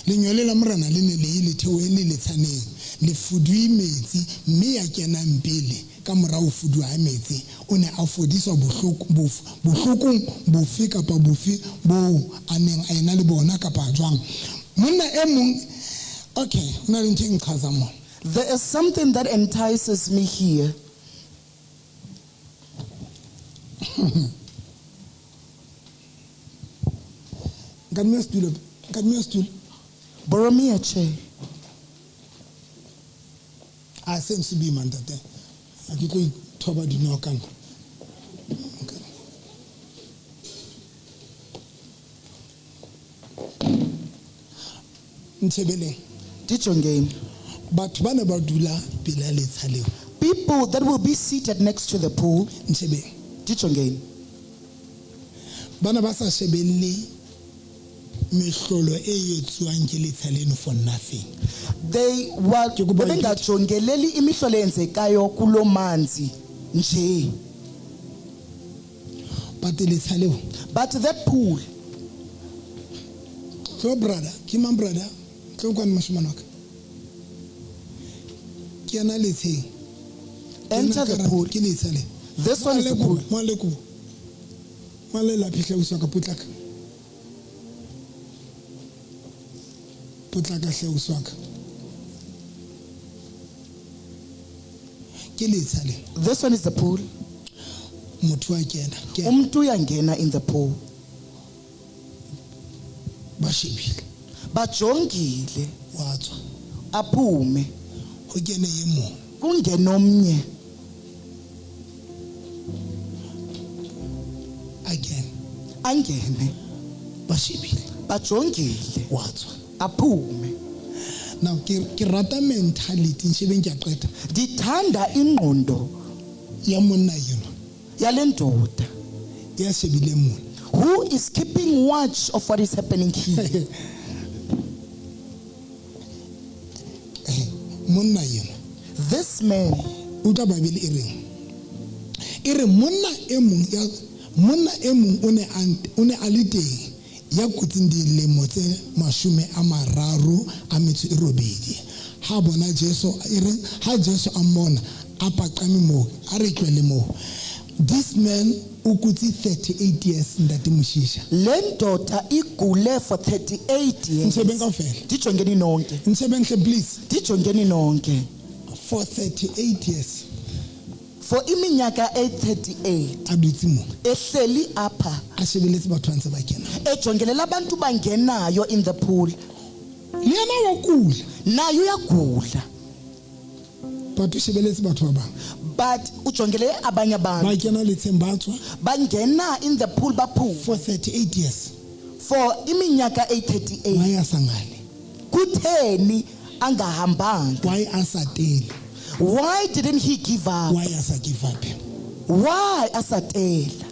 lenyole la morena le ne le ye le theohe le letshaneng le fuduwe metsi mme ya kenang pele ka mora ho fuduwa ha metsi o ne a fodiswa bohlokong bofe kapa bofe boo a neng a ena le bona kapa jwang. Monna e mong, okay, ho na le ntho e nqhazang mona. There is something that entices me here. Nkadime setulo, nkadime setulo. Borrow me a chair. A seno se boima ntate. Ha ke tlo ithoba dinao ka nna. Ntshebeleng. Dijongeng. Batho ba ne ba dula pela letsha leo. People that will be seated next to the pool. Ntshebeng. Dijongeng. Ba ne ba sa shebelle mehlolo e etsuwang ke letsha leno for nothing. They were Ke kopa bengajongeleli imihlolo eyenzekayo kulo manzi nje. But letsha leo. But that pool. Tlo brother, ke mang brother? Tlo kwano moshemane wa ka. Ke yena letsheng. Enter the pool. Ke letsha le. This one is the pool. Ngwale kobo. Ngwale la phihla usa ka potlaka. Potlaka hle usa ka. Ke letsha le. This one is the pool. Motho wa kena. Kena. Umuntu uyangena in the pool. Ba shebile. Bajongile. Wa tswa. Aphume. Ho kene e mong. Kungene omnye. Again. Angene. Ba shebile. Bajongile. Wa tswa. Aphume. Now ke rata mentality nshebeng ke a qeta. Ndithanda ingqondo ya monna eno. Yale ndoda. Ya shebile mona. Who is keeping watch of what is happening here? Monna eno. This man. Utlwa Bible e reng? E re monna e mong ya monna e mong o ne a le teng ya kutseng dilemo tse 38. Ha bona Jesu e re ha Jesu a mmona a paqame moo a re tlwele moo. This man o kutse 38 years ntate Moshisha. Le ndoda igule for 38 years. Ntshebeng kaofela. Dijongeni nonke. Ntshebeng hle please. Dijongeni nonke. For 38 years. For iminyaka e 38. A dutse mo. Ehleli apha. A shebeletse batho ba ntse ba kena. Ejongelela abantu bangenayo in the pool. Le yena wa kula. Naye uyagula. But o shebeletse batho ba bang. But ujongele abanye abantu. Ba kena letsheng ba tswa. Bangena in the pool ba pool. For 38 years. For iminyaka e 38. Why a sa ngale? Kutheni angahambanga? Why a sa tele? Why didn't he give up? Why a sa give up? Why a sa tela?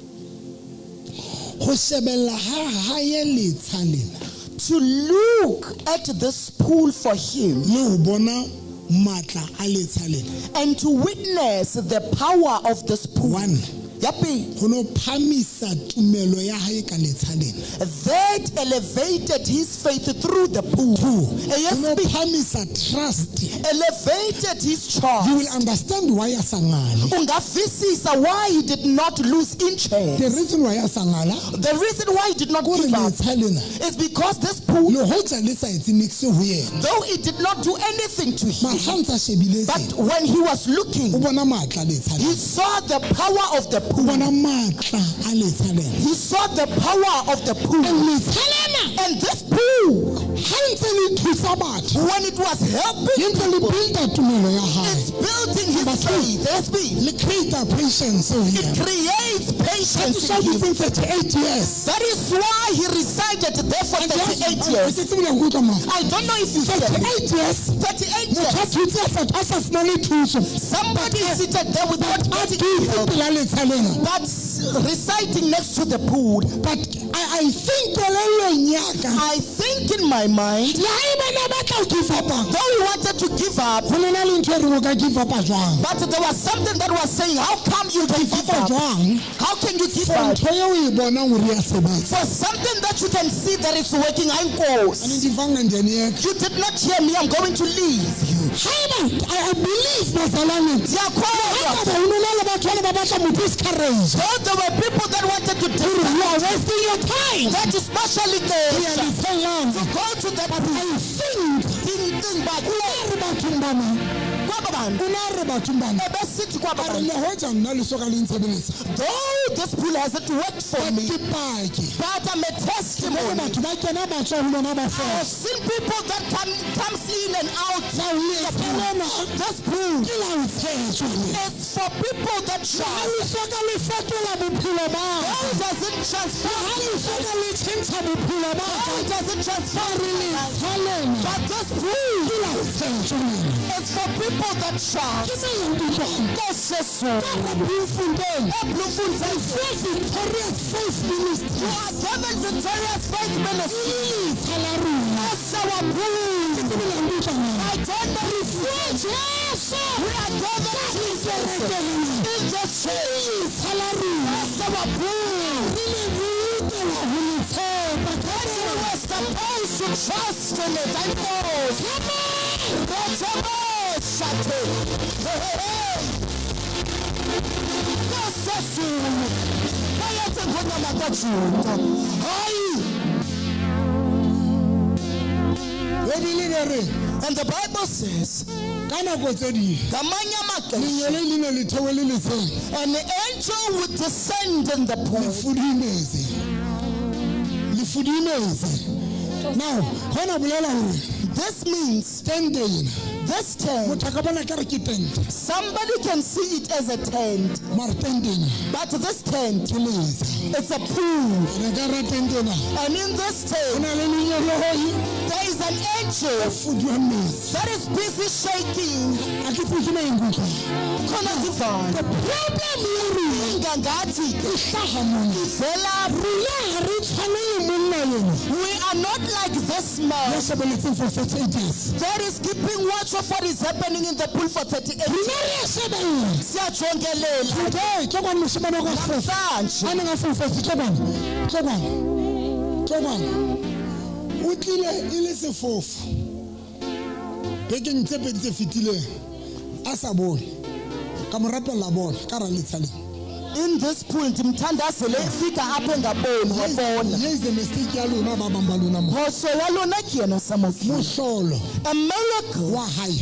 Ho shebella ha hae letsha lena. To look at this pool for him. Le ho bona matla a letsha lena. And to witness the power of this pool. One. Ya pele. Ho no phamisa tumelo ya hae ka letsha lena. That elevated his faith through the pool. Two. Yes, Ho no phamisa trust. Elevated his trust. You will understand why a sa ngala. Ungavisisa why he did not lose interest. The reason why a sa ngala. The reason why he did not Kore give up letsha lena. is because this pool, Le hoja le sa etse niks ho yena. though it did not do anything to him, Mara ha ntsa shebile but tsena, when he was looking, o bona matla letsha he lena. saw the power of the pool. Bona maatla a letsha lena. He saw the power of the pool. Letsha lena And this pool, ha ntse le thusa batho, when it was helping le ntse le people, builda tumelo ya hae, it's building his Number two. faith. Yes, be. Le create-a patience ho It yena. creates patience Sa in him. dutseng 38 years. That is why he resided there for 38 Ha years. ke tsebe le nkutlwa mara. I don't know if you hear me. 38 years. 38 Motho a years. thutse a sa fumane thuso. Somebody seated there without A getting dutse help, pela letsha lena. but residing next to the pool. But I think kelellong ya ka, I think in my mind, le haeba ne a batla ho give up-a, though he wanted to give up, ho ne na le ntho e reng o ka give up-a jwang? but there was something that was saying, how come you can give Give up up? jwang? How can you give For up? ntho eo o e bonang hore ya sebetsa. For something that you can see that is working, I'm course. Anindivanga ndiyanieka. You did not hear me, I'm going to leave you. Haeba I believe bazalwane. Ndiyakholwa. Haeba ho no na le batho bale ba batla mo discourage. Though there were people that wanted to You are discourage, wasting your time. that is partially Ho ya the letsheng lane. to go to that But I think thing, thing back. o ne a re bathong bana, Kwaba bantu. o ne a re bathong bana. Ebesithi kwaba A re bantu. le hoja nna le soka le ntshebeletsa. Though this pool hasn't worked for But me, ke paki. but I'm a Bone testimony. batho ba kena ba tswa ho lona ba I've fosa. seen people that comes in and out. Now letsha lena This pool ke la ho tshetjwa le. is for people that Ha trust. le soka le fetola bophelo ba ka. God doesn't transform. Ha le soka le tjhentjha bophelo ba ka. God doesn't transform. Re letsha lena But this pool ke la ho tshetjwa lena. is for people that Ke trust. se yang kutlwang. Nkosi Yesu. Ka re Bloemfontein. eBloemfontein. Victorious Faith Ministry. You are given Victorious Faith Ministry. Ke letsha la rona. As our pool. Ke tsebe le yang kutlwang. I don't know if Jesu. we are given Jesus in the church. Letsha la rona. As our pool. Re le rutela ho le tshepa. That we were supposed to trust in it. I know. Hey, hey, hey. Nkosi Yesu. Bayethe ngonyama kaJuda. Hayi. Bibele e re And the Bible says, ka nako tse ding ngamanye amaxesha, lenyele le ne le theohele letsheng an angel would descend in the le pool. fudumetse, le fudumetse. Now hona bolela hore This means tente ena this tent, motho a ka bona kare ke tente, somebody can see it as a tent, mara tente ena but this tent, ke letsa. it's a pool. Ene ka ra tente ena And in this ho tent, na le lengeloi there is an angel fuduang metsi. that is busy shaking. A ke tsebe ke na eng kutlwang. Khona zivana. The problem ya rona Ingangathi e hlaha mona. ivela. Rona ha re tshwane le monna ena We are not like this ya man shebeletseng for 38 years. that is keeping watch of what is happening in the pool for 38 Rona re a shebella. Siyajongelela Today ke kwane moshemane wa ka sefofu namhlanje. a neng a foufetse, tlo kwana, tlo kwana, tlo kwana. O tlile e le sefofu bekeng tse pedi tse fetileng, a sa bone. Ka mo rapella bona ka ra letsha lena. In this pool ndimthandazele efika apha engaboni wabona. Here is the mistake ya lona ba bang ba lona mo. Phoso ya lona ke yena, some of you. Mohlolo A miracle wa hae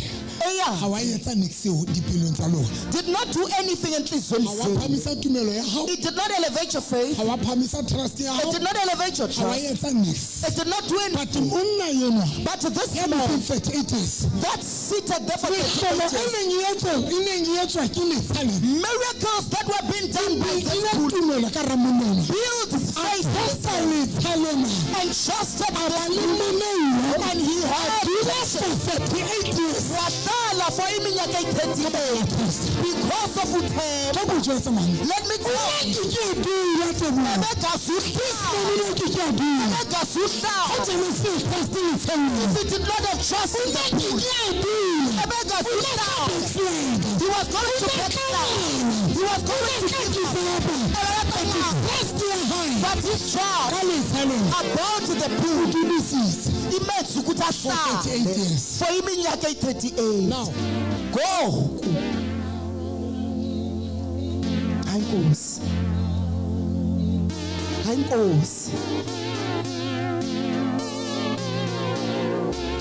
eya ha wa etsa niks eo dipelong tsa lona. did not do anything entliziyweni Ha wa zenu. phamisa tumelo ya hao, It did not elevate your faith. ha wa phamisa trust ya It hao, did not elevate your ha wa trust. etsa niks. It did not do But anything. monna enwa But this ya man dutseng 38 years, that seated there for mehlolo 38 e years, neng e etswa, e neng e etswa ke letsha lena, miracles that were being done by this e pool tumelo ka ra monna enwa. built A faith trusta letsha lena, and trusted a ba this le pool. mamello, And he a had dula for 38 years. wahlala for iminyaka eyi-38 because of uthemba. Tlo ko jwetsa man. Let me tell you, Ke ke dula Teboho. ebengasuhlala, Ke ke a dula. ebengasuhlala. Tjena se trust letsheng lena. If he did not have trust in the pool, Ke a dula. ebengasuhlala. Backslide. He was going to backslide. He was going to Ka give up. give up. Trust ya hae But his trust ka letsha lena about the pool dumisitse imenza ukuthi for 38 ahlale years. for iminyaka eyi-38. Now Ngoku hayi nkosi, hayi nkosi,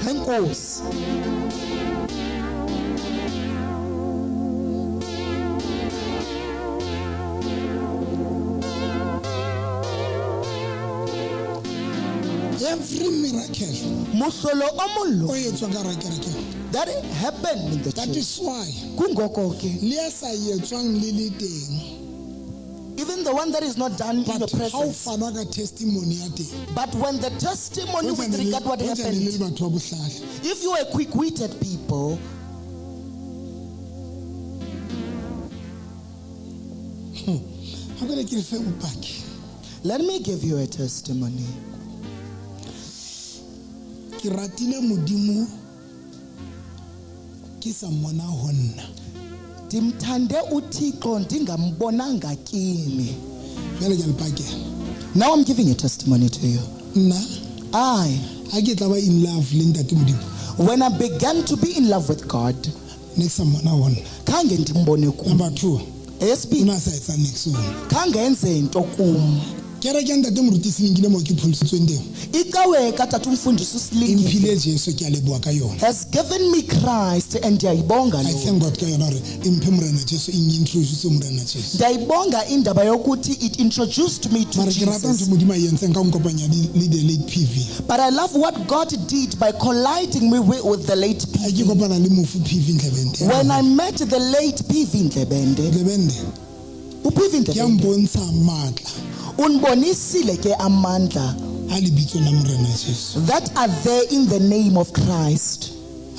hayi nkosi. Every miracle Mohlolo o mong o etswang ka hara kerekeng, that happened in the that church. is why Kungoko ke, le e sa etswang le le teng, even the one that is not done in your but ha o presence. fanwa ka testimony ya teng, But when the testimony hoja with ne le- regard what hoja ne le happened, batho ba bohlale, if you were quick-witted people, ha ke ne ke le fe bopaki. Let me give you a testimony. Ke ratile Modimo ke sa mmona ho nna. Ndimthande uThixo ndingambonanga kimi. Jwale ke a le pakela. Now I'm giving a testimony to you. Nna I, ha ke tla ba in love le ntate Modimo, when I began to be in love with God, ne ke sa mmona ho nna. khange ndimbone kum. Number two, o Eyesibini, ne a sa etsa niks ho nna. khange enze nto kum. Kereke ya ntate moruti Selekile moo ke pholositsweng teng, Icawe katata umfundisi e uSilingile mphile Jesu, ke a leboha ka yona. has given me Christ and ndiyayibonga I loo. thank God ka yona hore e mphe Morena Jesu, e nintroduce Morena Jesu. Ndiyayibonga indaba yokuthi it introduced me to Mara ke rata ntho Jesus. Modimo a e entseng ka ho nkopanya le the late PV. But I love what God did by colliding me with the late Ha ke PV. kopana le mofu PV Ndlebende. When I met the late PV Ndlebende, Ndlebende, uPV ke a Ndlebende mpontsha matla undibonisile ke amandla a lebitso la Morena Jesu. that are there in the name of Christ.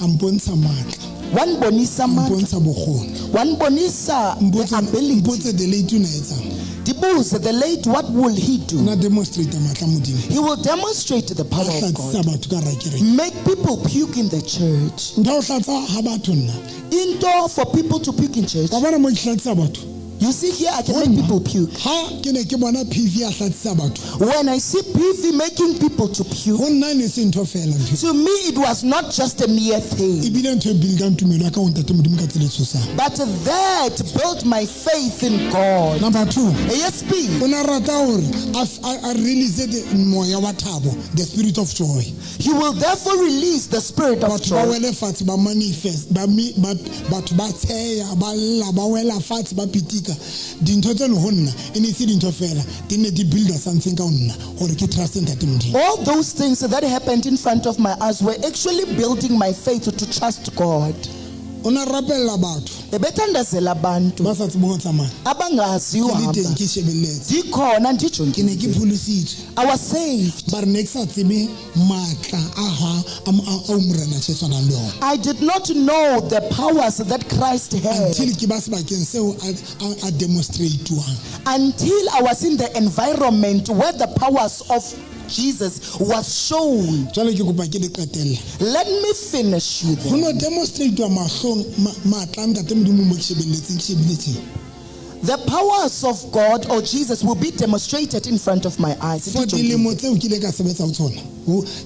A mpontsha matla, Wanibonisa a amandla, mpontsha bokgoni. wanibonisa the Mpotse ability. mpotse the late o na etsang. Ndibuze the late, what will he do? Na demonstrate matla a Modimo. He will demonstrate the A power of hlatsisa God. batho ka hara kereke. Make people puke in the church. Ntho ya ho hlatsa ha batho nna. Into for people to puke in church. Wa bona mo ke hlatsisa batho? You see here, I can make people puke. Ha ke ne ke bona PV a hlatsisa batho, When I see PV making people to puke, ho nna e ne se ntho feela ntho. to me it was not just a mere thing, Ebile ntho e buildang tumelo ya ka ho ntate Modimo ka tsela e tshosang. but that built my faith in God. Number two, ASP, o ne a rata hore a release the moya wa thabo, the spirit of joy. he will therefore release the spirit of Batho ba joy. wele fatshe, ba manifest, ba batho ba tsheya, ba lla, ba wela fatshe, ba pitika. Dintho tseno ho nna e ne se dintho feela, di ne di builda something ka ho nna hore ke trust ntate Modimo. All those things that happened in front of my eyes were actually building my faith to trust God. O ne a rapella batho Ebethandazela abantu ba sa tsebeng ho tsamaya. abangaziyo Ke le uhamba. teng ke shebelletse. Ndikhona Ke ne ke ndijongile. pholositswe. I was saved. Ba re ne ke sa tsebe matla a ha ao Morena Jesu a nang le ona. I did not know the powers that Christ had Until ke ba sebakeng seo a demonstrate-wang. until I was in the environment where the powers of Jesus was shown. Jwale ke kopa ke le qetelle. Let me finish you Ho then. no demonstrate-wa mahlong matla a ntate Modimo mo ke shebelletseng, ke shebile tje. The powers of God or Jesus will be demonstrated in front of my eyes. For dilemo tseo ke ileng ka sebetsa ho tsona,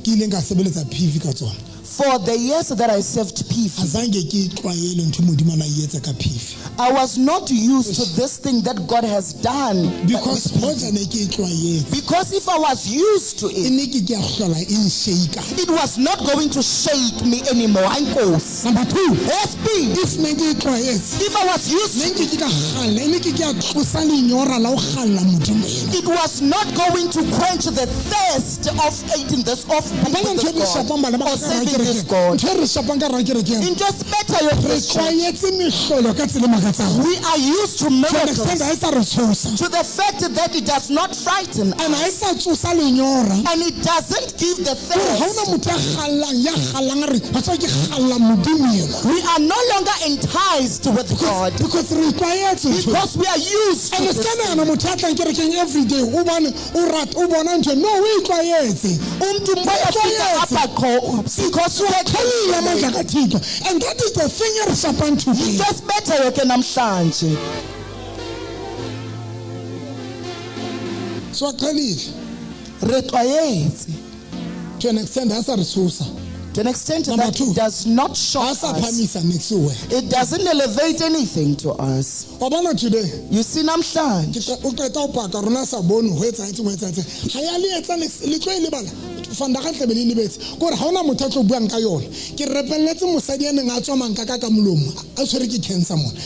ke ileng ka sebeletsa PV ka tsona. For the years that I served PV, Azange ke tlwaele ntho Modimo a na e etsa ka PV. I was not used to this thing that God has done. Because hoja ne ke e tlwaetse, Because if I was used to e it, ne ke ke a hlola e nshake-a. it was not going to shake me anymore. Inkosi. Number two, SP, if ne ke e tlwaetse, if I was used ne to nke ke ka kgalla, e ne ke ke a tlosa lenyora la ho kgalla Modimo ena. it was not going to quench the thirst of eating this of Wa bona being ntho e with re this God shapang bana ba or ka hara serving this kerekeng? God. Ntho e re shapang ka hara kerekeng, Into better your re Christian. tlwaetse mehlolo ka tsela e makatsang. We are used to To an extent miracles ha e sa re tshosa. to the fact that it does not frighten And ha e sa tsosa lenyora. and it doesn't give the Hore ha hona thirst. motho ya kgallang, ya kgallang a re, wa tseba ke kgalla Modimo enwa. We are no longer enticed with God Because re tlwaetse ntho eo. because we are used to And this. se ka nahana motho ya tlang kerekeng everyday o bone o rata o bona ntho no o e tlwaetse. Umntu uyafika apha qho because Qhelile amandla kaThixo. And that is the thing e re shapang today. into esibethayo ke namhlanje Siwaqhelile. re tlwaetse To an extent ha sa re tshosa. to an extent Number that two. it does not Ha shock sa us. phamisa next way. It doesn't elevate anything to us. Wa bona today You see namhlanje ke o qeta ho paka rona sa bone ho etsahetse ho etsahetse. Ha ya le etsa next le tlo e lebala. Vandag tla be le lebetse. Ke hore ha hona motho a tlo buang ka yona. Ke repelletse mosadi a neng a tswa mankaka ka molomo a tshwere ke cancer mona.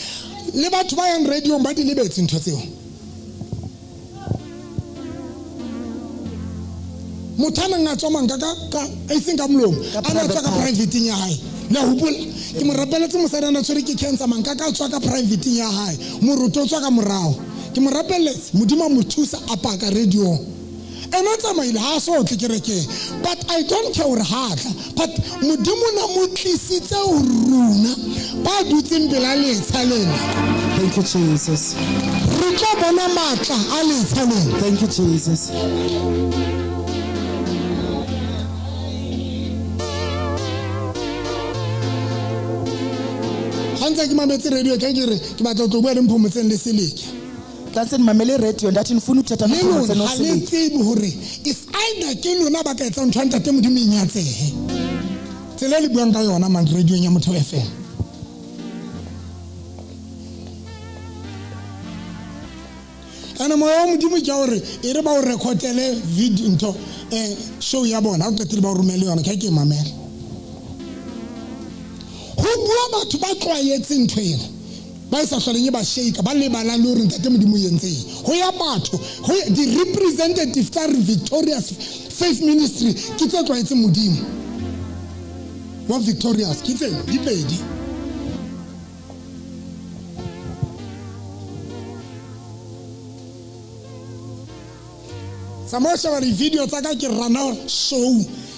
Le batho ba yang radio-ong ba di lebetse ntho tseo. Motho a neng a tswa manka ka e seng ka molomo, Ka a na tswa ka private part. privateng ya hae. Le a hopola? Ke mo rapeletse mosadi a na tshwere ke cancer, manka ka tswa ka privateng ya hae, moroto o tswa ka morao. Ke mo rapeletse, Modimo a mo thusa, a paka radio-ong. Ene o tsamaile, ha a so tle kerekeng, but I don't care hore ha a tla, but Modimo na mo tlisitse ho rona ba dutseng pela letsha lena. Thank you, Jesus. Re tlo bona matla a letsha lena. Thank you, Jesus. Ha ntse ke mametse radio ka ke re ke batla ho tlo bua le Mphomotseng le Seleke. Xa sendimamele iradio ndathi ndifuna uthetha Le lona noMphomotseng ha le noSeleke. tsebe hore it's either ke lona ba ka etsang ntho ya ntate Modimo e nyatsehe. Tsela e le buang ka yona man radio-ng ya Motheo FM. Ene moya wa Modimo ke wa hore e re ba o recordele video ntho, show ya bona, ha o qetile ba o romele yona, ke ha ke e mamela. Ho bua batho ba tlwaetseng ntho ena, ba e sa hloleng e ba shake, ba lebalang le hore ntate Modimo o entseng. Ho ya batho, ho ya di-representative tsa Victorious Faith Ministry ke tse tlwaetseng Modimo wa Victorious, ke tse di pedi. Tsamaya o sheba di-video tsa ka, ke rana show,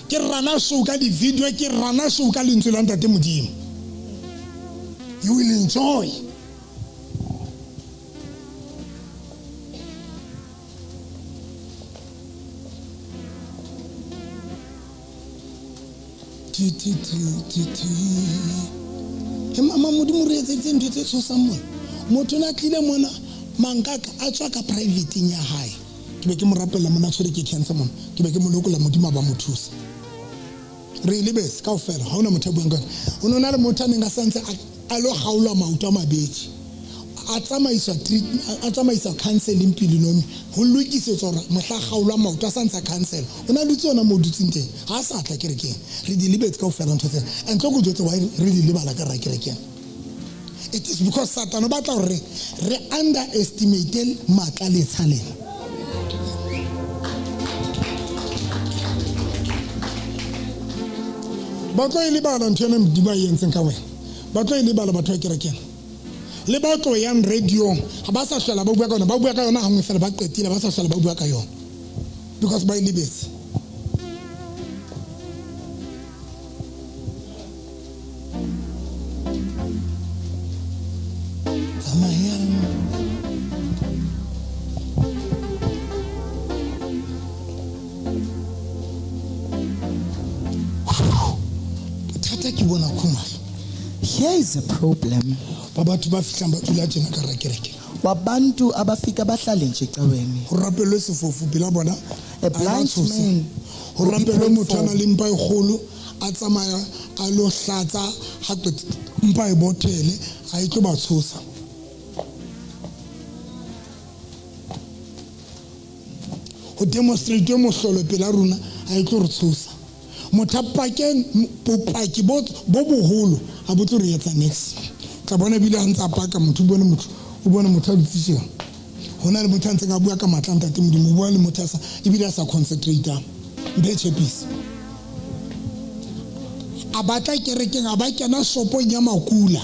ke rana show ka di-video, ke rana show ka lentswe la ntate Modimo. You will enjoy. Ti, ti, ti, ti, ti. He mama, Modimo re etseditse ntho tse tshosang mona. Motho o na tlile mona, mankaka a tswa ka private-eng ya hae. Ke be ke mo rapella mona, a tshwere ke cancer mona. Ke be ke mo lokola, Modimo a ba mo thusa. Re e lebetse kaofela, ha hona motho a buang ka yona. Ho no na le motho a neng a santse a lo kgaolwa maoto a mabedi. A tsamaiswa treatment, a tsamaiswa counseling pele nomi. Ho lokisetswa hore mohla kgaolwa maoto a sa ntsa counsel. O na dutse yona moo dutseng teng. Ha a sa tla kerekeng. Re di lebetse kaofela ntho tsena. And tlo ko jwetse why re di lebala ka ra kerekeng. It is because Satan o batla hore re underestimate matla le tshalena. Ba tlo e lebala ntho ena Modimo a e entseng ka wena. Ba tlo e lebala batho ba kerekeng. Le ba tlo yang radio-ong, ha ba sa hlola ba bua ka yona, ba bua ka yona hangwe fela, ba qetile, ba sa hlola ba bua ka yona. Because ba e lebetse. Tsamayang. Bothata ke bona Khumalo. Here is a problem. Ba batho ba fihlang ba dula tjena ka hara kereke. Wabantu abafika bahlale nje ecaweni. Ho rapellwe sefofu pela bona. A blind A ba tshose. man Ho will be rapellwe prayed motho a for. nang le mpa e kgolo, a tsamaya a lo hlatsa, ha qeta mpa e bothele, a e tlo ba tshosa. Ho demonstrate mohlolo pela rona, a e tlo re tshosa. Motho a pakeng bopaki bo boholo, a bo tlo re etsa next. Tla bona ebile ha ntse a paka motho, o bone motho, o bone motho a dutse tjena. Ho na le motho a ntseng a bua ka matla a ntate Modimo, o bua le motho a sa, ebile a sa concentrate-ang. Mphe tshepisi. A batla kerekeng, a ba kena shopong ya makula.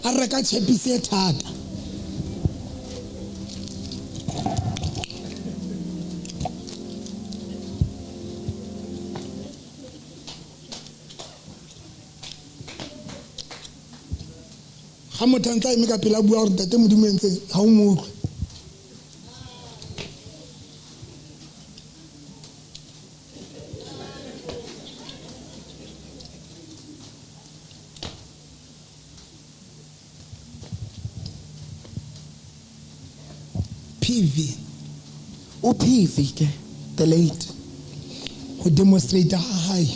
A reka tshepisi e thata. Ha motho a ntse a eme ka pela a bua hore ntate Modimo o entseng, ha o mo utlwe. PV. O PV ke, the late. Ho demonstrate ha hae.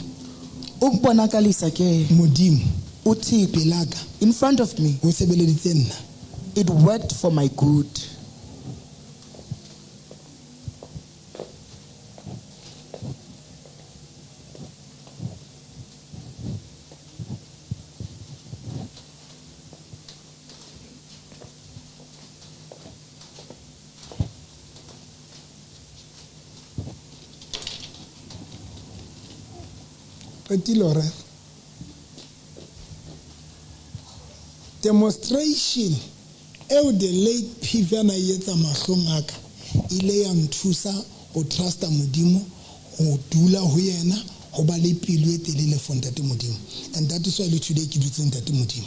Ukubonakalisa ke Modimo. uThixo Pelaka. in front of me. O sebeleditse nna. It worked for my good. Qetile ho rera. Demonstration eo the late PV a na e etsa mahlong a ka ile ya nthusa ho trusta Modimo, ho dula ho yena, ho ba le pelo e telele for Ntate Modimo. And that is why le today ke dutse Ntate Modimo.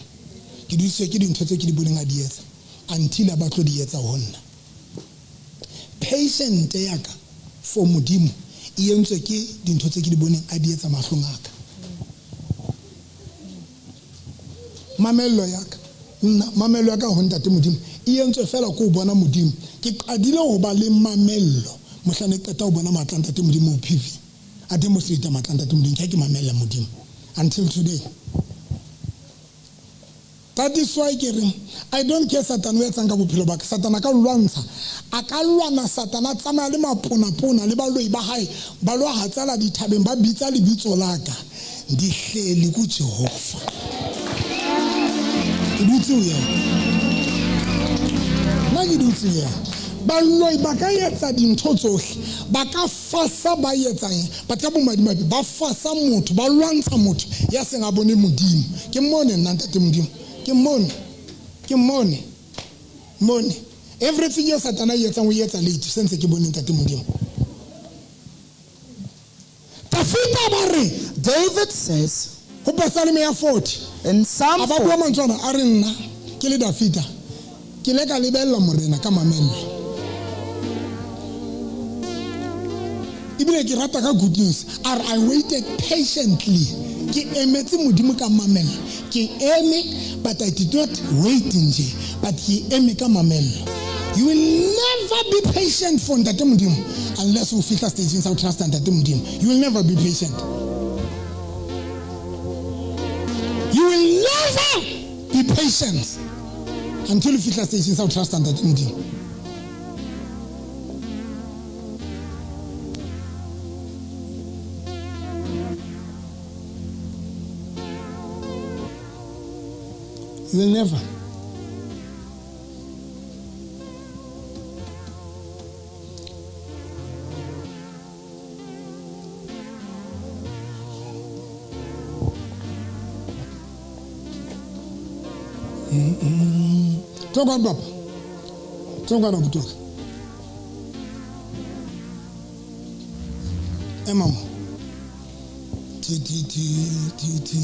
Ke dudisitswe ke dintho tseo ke di boneng a di etsa until a ba tlo di etsa ho nna. Patient ya ka for Modimo e entswe ke dintho tse ke di boneng a di etsa mahlong a ka. Mamello ya ka, nna mamello ya ka ho Ntate Modimo e entswe fela ke ho bona Modimo. Ke qadile ho ba le mamello mohla ne ke qeta ho bona matla a Ntate Modimo ho PV. A demonstrate matla a Ntate Modimo, ke ha ke mamella Modimo until today. That is why ke reng I don't care Satan o etsang ka bophelo ba ka. Satan a ka lwantsha, a ka lwana Satan a tsamaya le maponapona le baloi ba hae ba lo hatsela dithabeng ba bitsa lebitso la ka. Ndihleli ku Jehova. Ke dutse ho yena. Nna ke dutse ho yena. Baloi ba ka etsa dintho tsohle, ba ka fasa ba etsang, but ka bomadimabe ba fasa motho, ba lwantsha motho ya seng a bone Modimo. Ke mmone nna Ntate Modimo, ke mmone, ke mmone, mmone. Everything eo Satana a e etsang o e etsa late, se ntse ke bone Ntate Modimo. Dafita ba re, David says ho Pesaleme ya 40, in Psalm a ba bua 4, mantswe ana, a re nna ke le Dafita ke ile ka lebella Morena ka mamello. Ebile ke rata ka good news. A re I waited patiently. Ke emetse Modimo ka mamello. Ke eme, but I did not wait nje, but ke eme ka mamello. You will never be patient for Ntate Modimo unless o fihla stageng sa ho trust Ntate Modimo. You will never be patient. You will never be patient until you fihla stageng sa ho trust Ntate Modimo. You will never. Tlo kwano papa. Tlo kwano abuti wa ka. Ema mo. Ti ti ti ti ti.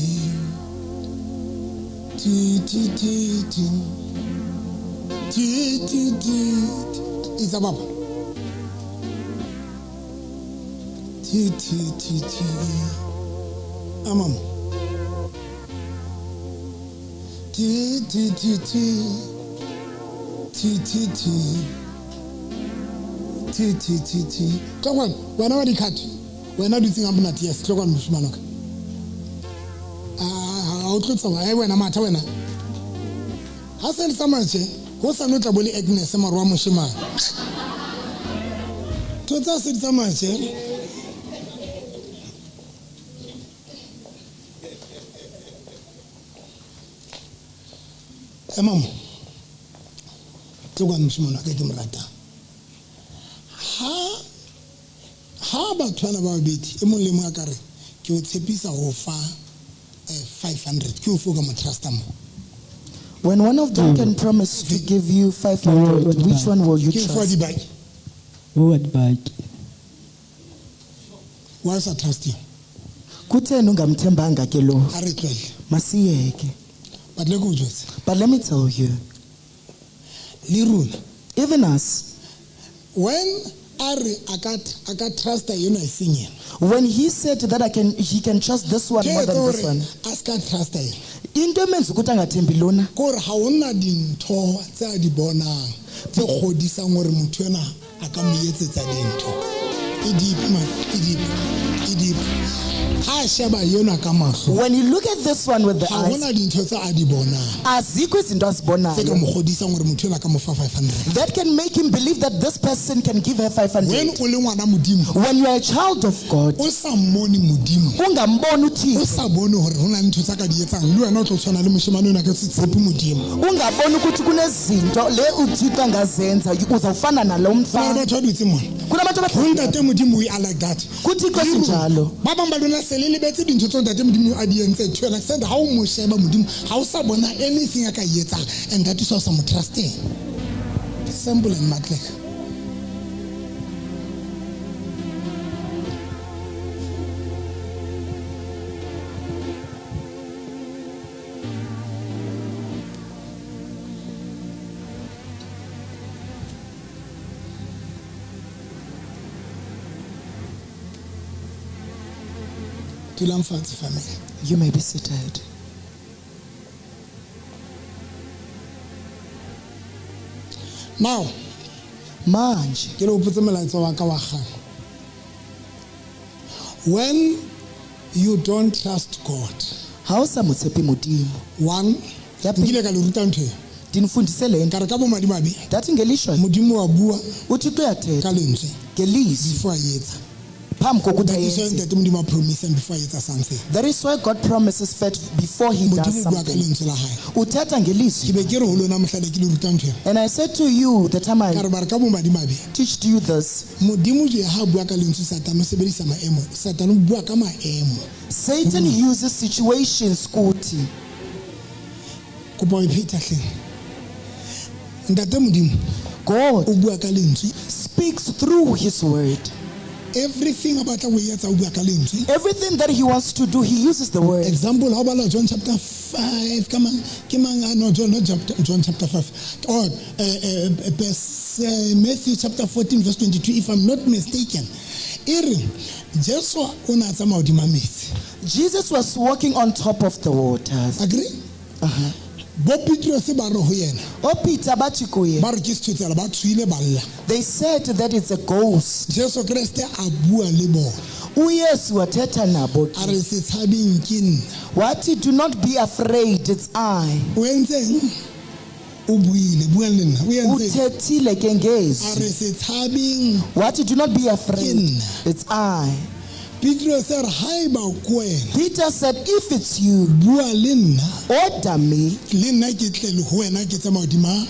Ti ti ti ti. Ti ti ti. Isa papa. Ti ti ti ti. Ema mo. Ti ti ti ti. Ti ti ti. Ti ti ti ti. Tlo kwano, wena wa dikhathi. Wena o dutseng a monate, yes, tlo kwano moshimane wa ka. Ha o tlo tsamaya, wena matha wena. Ha se le tsamaya tje, ho sa no tla bo le Agnes mare wa moshemane. Tlo tsa se di tsamaya tje. Ema mo. Tlo kwano moshimane wa ka ke mo ratang. Ha batho bana ba babedi, e mong le mong a ka re, ke o tshepisa ho fa 500, ke o fo ka mo trusta mo. When one of them can promise to give you 500, which one will you Ke fo trust? dibaki. O wa dibaki. Why sa trust you? Kutheni ungamthembanga ke lo? A re tlohelle. Masiyeke. But le ke o jwetse. But let me tell you, Le rona. even us, When a re a ka trusta yena e seng yena. when he said that he can trust this one Ke more than etsa this hore one. a ska trusta yena. Into emenza ukuthi angathembi lona. Ke hore ha hona dintho tse a di bonang tse kgodisang hore motho ena a ka mo etsetsa dintho. E deep man, e deep, e deep. Ha a sheba yena ka mahlo. When you look at this one with the Ha eyes, hona dintho tse a di bonang. azikho izinto azibonayo. Tse ka mo kgodisang hore motho ena a ka mo fa 500. That can make him believe that this person can give her 500. When o le ngwana Modimo, When you are a child of God, o sa mmone Modimo. ungamboni uThixo. O sa bone hore ho na le ntho tsa ka di etsang, le wena o tlo tshwana le moshemane ona ka se tshepe Modimo. Ungaboni ukuthi kunezinto le uThixo angazenza, uzawufana nalo Ho na le mfana. batho ba dutseng mona. Kunabantu Ho abahlala Ntate Modimo, we are like that. KuThixo sinjalo. Kunjalo. Ba bang ba lona se le lebetse dintho tseo ntate Modimo a di entse to an extent ha o mo sheba Modimo ha o sa bona anything a ka e etsang, and that is why o sa mo trusteng. Simple and matlek. Dulang fatshe, family. You may be seated. Now, Manje, ke le hopotse molaetsa wa ka wa kgale. When you don't trust God, ha o sa mo tshepe Modimo. One, Ya pele. nkile ka le ruta ntho e. Ndinifundise le nto. Ka re ka bomadimabe, Ndathi ngelishwa Modimo wa bua uThixo uyathetha ka lentswe ngelizwi before a etsa. phambi kokuthi That is why ayenze. ntate Modimo a promise before a etsa something. That is why God promises first before he does Modimo o bua ka something. lentswe la hae. Uthetha Ke ngelizwi. be ke re ho lona mohla ne ke le ruta ntho ena. And I said to you the time Ka I re ba re ka bomadimabe, teached you this, Modimo je ha a bua ka lentswe, Satane o sebedisa maemo. Satane o bua ka maemo. Satan uses situations kuthi. Kopa o e pheta hleng. Ntate Modimo God o bua ka lentswe. speaks through his word. Everything a batla ho e etsa o bua ka lentswe. Everything that he wants to do, he uses the word. Example, how about John chapter 5? Come on, come on, no, John, not chapter, John chapter 5. Or verse, Matthew chapter 14, verse 22, if I'm not mistaken. Ere, Jesu o ne a tsamaya hodima metsi. Jesus was walking on top of the waters. Agree? Bo Petrose ba re ho yena, O Peter bathi kuye, ba re ke sethotsela, ba tshohile ba lla. they said that it's a ghost. Jesu Kreste a bua le bona. uYesu wathetha nabo A re se tshabeng ke nna. Wathi, do not be afraid, it's I. O entseng? O buile, buang le nna. O entseng? Uthethile ke A ngezwi. re se tshabeng. Wathi, do not be afraid, Ke nna. it's I. Petrose a re haeba ke wena, Peter said, if it's you, bua le nna, order me le nna ke tle le ho wena ke tsamaya hodima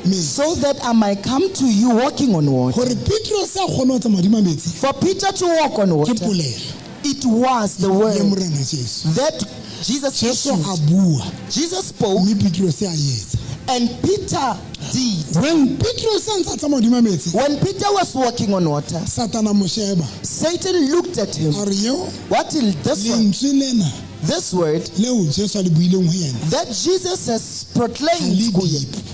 metsi. so that I might come to you walking on water. Hore Petrose a kgone ho tsamaya hodima metsi, For Peter to walk on ke water, polelo it was the ya word Morena Jesu. that Jesus Jesu issued. a bua, Jesus spoke mme Petrose a etsa. and Peter did. When Petrose a ntse a tsamaya hodima metsi, When Peter was walking on water, Satana a mo sheba, Satan looked at him. a re yo, What is this one? lentswe lena This word leo Jesu a le buileng ho yena, that Jesus has ha proclaimed, le kuye, deep.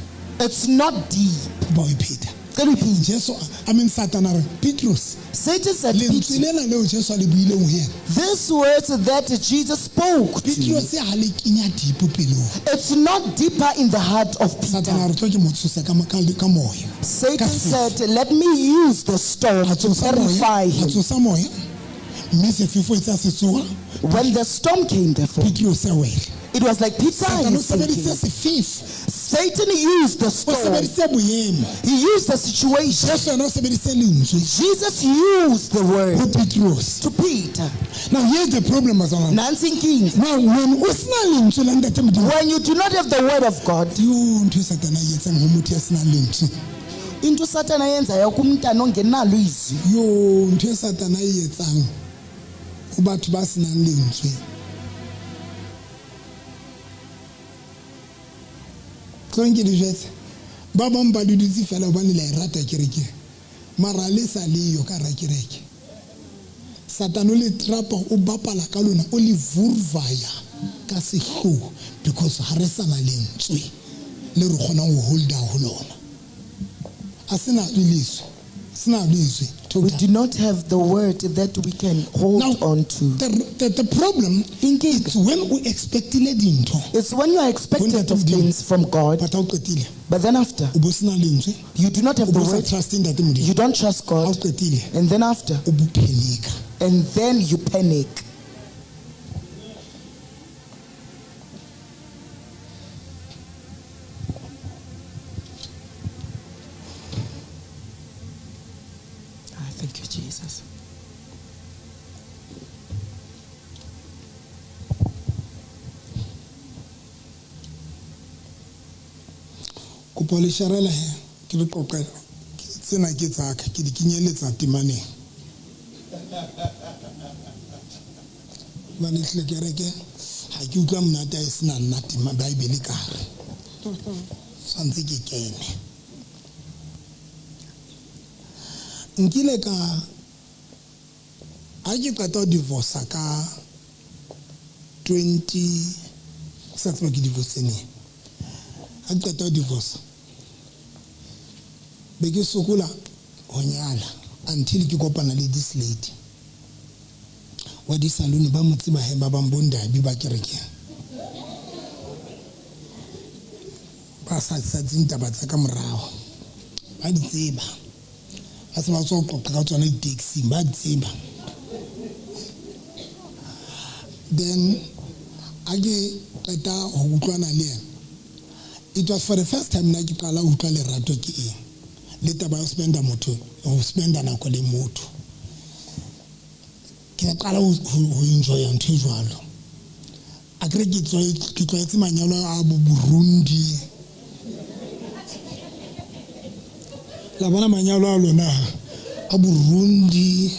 it's not deep. Ba o e pheta. Cela uyiphinde. Jesu, I mean Satan a re, Petrose, Satan said, lentswe Peter, lena leo Jesu a le buileng ho yena, this word that Jesus spoke to you, Petrose ha le kenya deep pelong. it's not deeper in the heart of Satan a Peter. re tlo ke mo tshosa ka moya. Satan Ka sefefo. said, let me use the storm A to tsosa moya, terrify a him. tsosa moya, mme sefefo e tsa se tsoha, When the storm came, therefore, Petrose a wela. it was like Peter Satan o is sinking. sebedisitse sefefo, Satan used the o storm. sebedisitse boemo. He used the situation. Jesu yena o sebedisitse lentswe Jesus used the ho word Petrose. to Peter. Now here's the problem, bazalwane. Nansi inkinga. Now when o sena lentswe la Ntate Modimo, When you do not have the word of God, yo ntho e Satan a e etsang ho motho ya senang lentswe. into uSathane ayenzayo kumntana ongenalo izwi. Yo ntho e Satan a e etsang ho batho ba senang lentswe. Tlong ke le jwetse, ba bang ba le dutse fela hobane le a e rata kereke, mara le sa leyo ka hara kereke. Satan o le trapa, o bapala ka lona, o le vurvaya ka sehloho because ha re sana lentswe le re kgonang ho holda ho lona. A sena lentswe, sena lentswe. We Total. do not have the word that we can hold Now, on to. the problem Inkinga. is when o expectile dintho, It's when you are expectant Ntate of Modimo. things from God, but ha o qetile, but then after, o bo sena lentswe, you do not o have the bo sa word, truste Ntate Modimo. you don't trust Ha o God, qetile, and then after, o bo panic-a. and then you panic. Ah, thank you, Jesus. Kopo le sharela he, ke le qoqela. Tsena ke tsa ka, ke di kenyeletsa temaneng. Hobane ehlile kereke ha ke utlwa monate ha e sena nna tema Bible ka hare. Tshwantse ke kene. Nkile ka ha ke qeta ho divorce ka 20 sa tseba ke divorce neng. Ha ke qeta ho divorce be ke sokola ho nyala until ke kopana le this lady wa di-saloon ba mo tseba he ba bang bo ndabi ba kerekeng ba sa satseng taba tsa ka morao ba di tseba ba se ba tswa ho qoqa ka tsona di-taxing ba di tseba. Then ha ke qeta ho utlwana le yena, it was for the first time nna ke qala ho utlwa lerato ke eng le taba ya ho spenda motho ho spenda nako le motho. Ke qala ho enjoya ntho e jwalo. Akere ke tlwaetse manyalo a bo Burundi. La bona manyalo a lona a Burundi,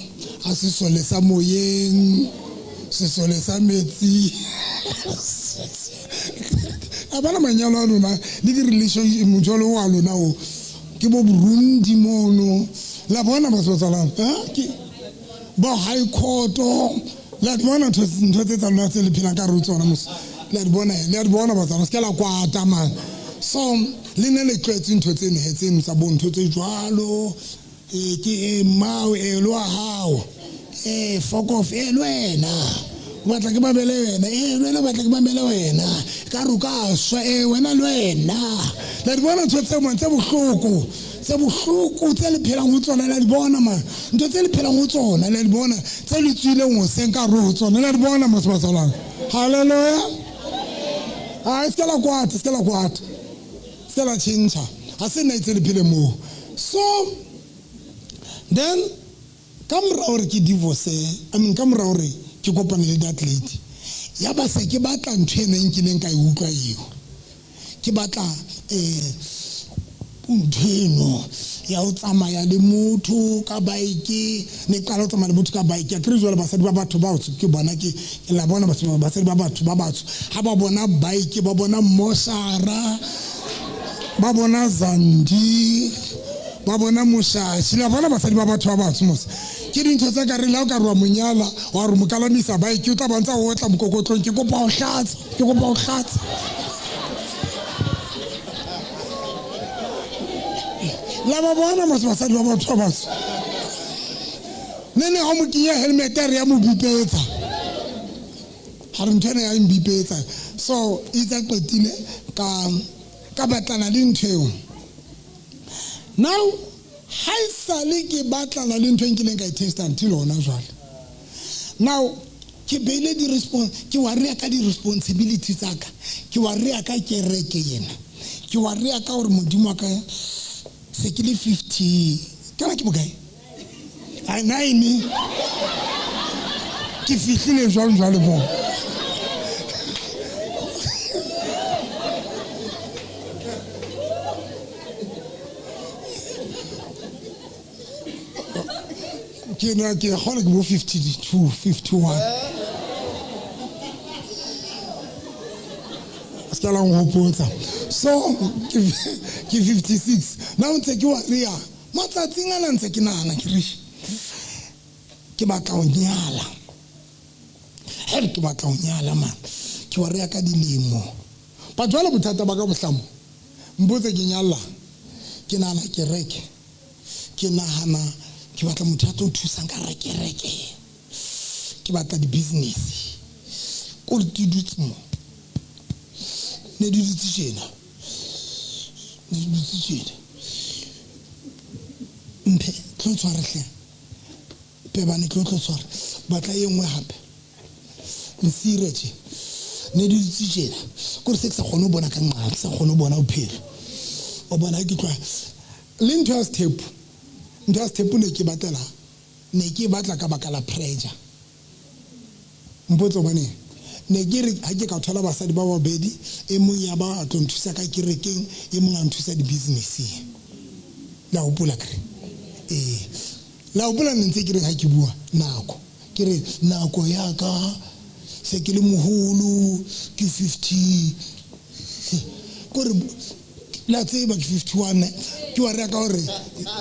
a sesole sa moyeng, sesole sa metsi. A bona manyalo a lona le di-relationship mojalo wa lona o ke bo Burundi mono. La bona batho ba tsalang, ke bo high court. La di bona ntho tse tsa lona tse le phelang ka hare ho tsona mos. La di bona, la di bona batswana, se ke la kwata man. So le ne le tlwaetse ntho tseno he tseno tsa bo ntho tse jwalo. Ke e mmao e le wa hao. Fuck off e le wena. O batla ke mamele wena. Le wena o batla ke mamele wena. Ka re o ka shwa wena le wena. La di bona ntho tse man tse bohloko. Tse bohloko tse le phelang ho tsona la di bona man. Ntho tse le phelang ho tsona la di bona. Tse le tswileng hoseng ka hare ho tsona la di bona mos batsalang. Hallelujah. Ah, se ke la kwata, se ke la kwata. Se la tjhentjha. Ha se nna itse le phele moo. So then ka mora hore ke divorce, I mean ka mora hore ke kopane le that lady, ya ba se ke batla ntho eno e nkileng ka e utlwa eo. Ke batla ntho eno ya ho tsamaya le motho ka bike. Ne qala ho tsamaya le motho ka bike. Akere jwale basadi ba batho ba ke bona ke la bona basadi ba batho ba batsho ha ba bona bike, ba bona moshara, ba bona Zandi, ba bona Moshashi. La bona basadi ba batho ba batsho mos. Ke dintho tse ka re la o ka re wa monyala wa re mo kalamisa bike o tla ba ntsa o otla mokokotlong. Ke kopa ho hlatsa, ke kopa ho hlatsa. La ba bona mos basadi ba batho ba batsho. Ne ne ha mo kenya helmet a re ya mo bipetsa. Ha re ntho ena ya mbipetsa. So itse qetile ka batlana le ntho eo. Now ha esale ke batlana le ntho e nkileng ka e testa until hona jwale. Now ke beile di response, ke worry ka di responsibility tsa ka. Ke worry ka kereke yena. Ke worry ka hore Modimo wa ka se ke le 50. Kana ke bokae? Ai 9. Ke fihlile jwang jwale bo. Ke na ke kgona ke bo 52, 51. Se ka la nhopotsa. So ke 56. Now ntse ke wa ria. Matsatsing ana ntse ke nahana ke re ke batla ho nyala. He ke batla ho nyala man. Ke wa ria ka dilemo. Ba jwale bothata ba ka bohlamo. Mpotse ke nyalla. Ke nahana kereke. Ke nahana ke batla motho a tlo nthusang ka rekereke. Ke batla di-business. Ko re ke dutse mo. Ne di dutse tjena. Ne di dutse tjena. Mphe, tlo tshware hle. Pebane tlo tshware. Batla e nngwe hape. Nsire tje. Ne di dutse tjena. Ko re se ke sa kgone ho bona ka nqa, ke sa kgone ho bona bophelo. O bona ke tloha. Le ntho ya sethepu. Ntho ya sethepu ne ke batlela, ne ke batla ka baka la pressure. Mpotse hobaneng. Ne ke re ha ke ka thola basadi ba babedi, e mong ya ba a tlo nthusa ka kerekeng, e mong a nthusa di-businesseng. La hopola kere? La hopola ne ntse ke re ha ke bua nako. Ke re nako ya ka Se ke le moholo ke 50 kore la tseba ke 51 ke wa reka hore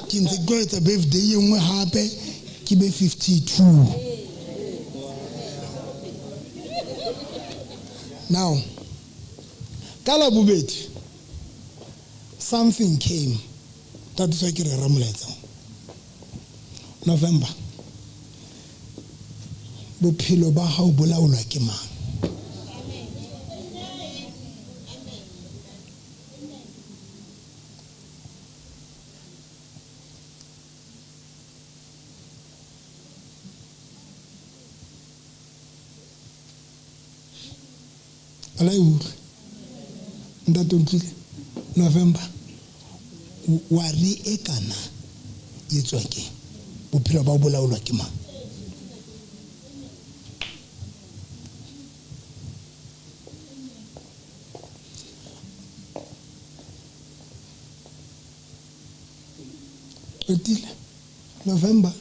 ke ntse ke tlo etsa birthday e nngwe hape ke be 52. Now ka la bobedi something came. That is why ke rera molaetsa. November bophelo ba hao bo laolwa ke mang? Ala e utlwe ntate o utlwile November wa re e kana e tswa ke bophelo ba bo laolwa ke mang? Qetile November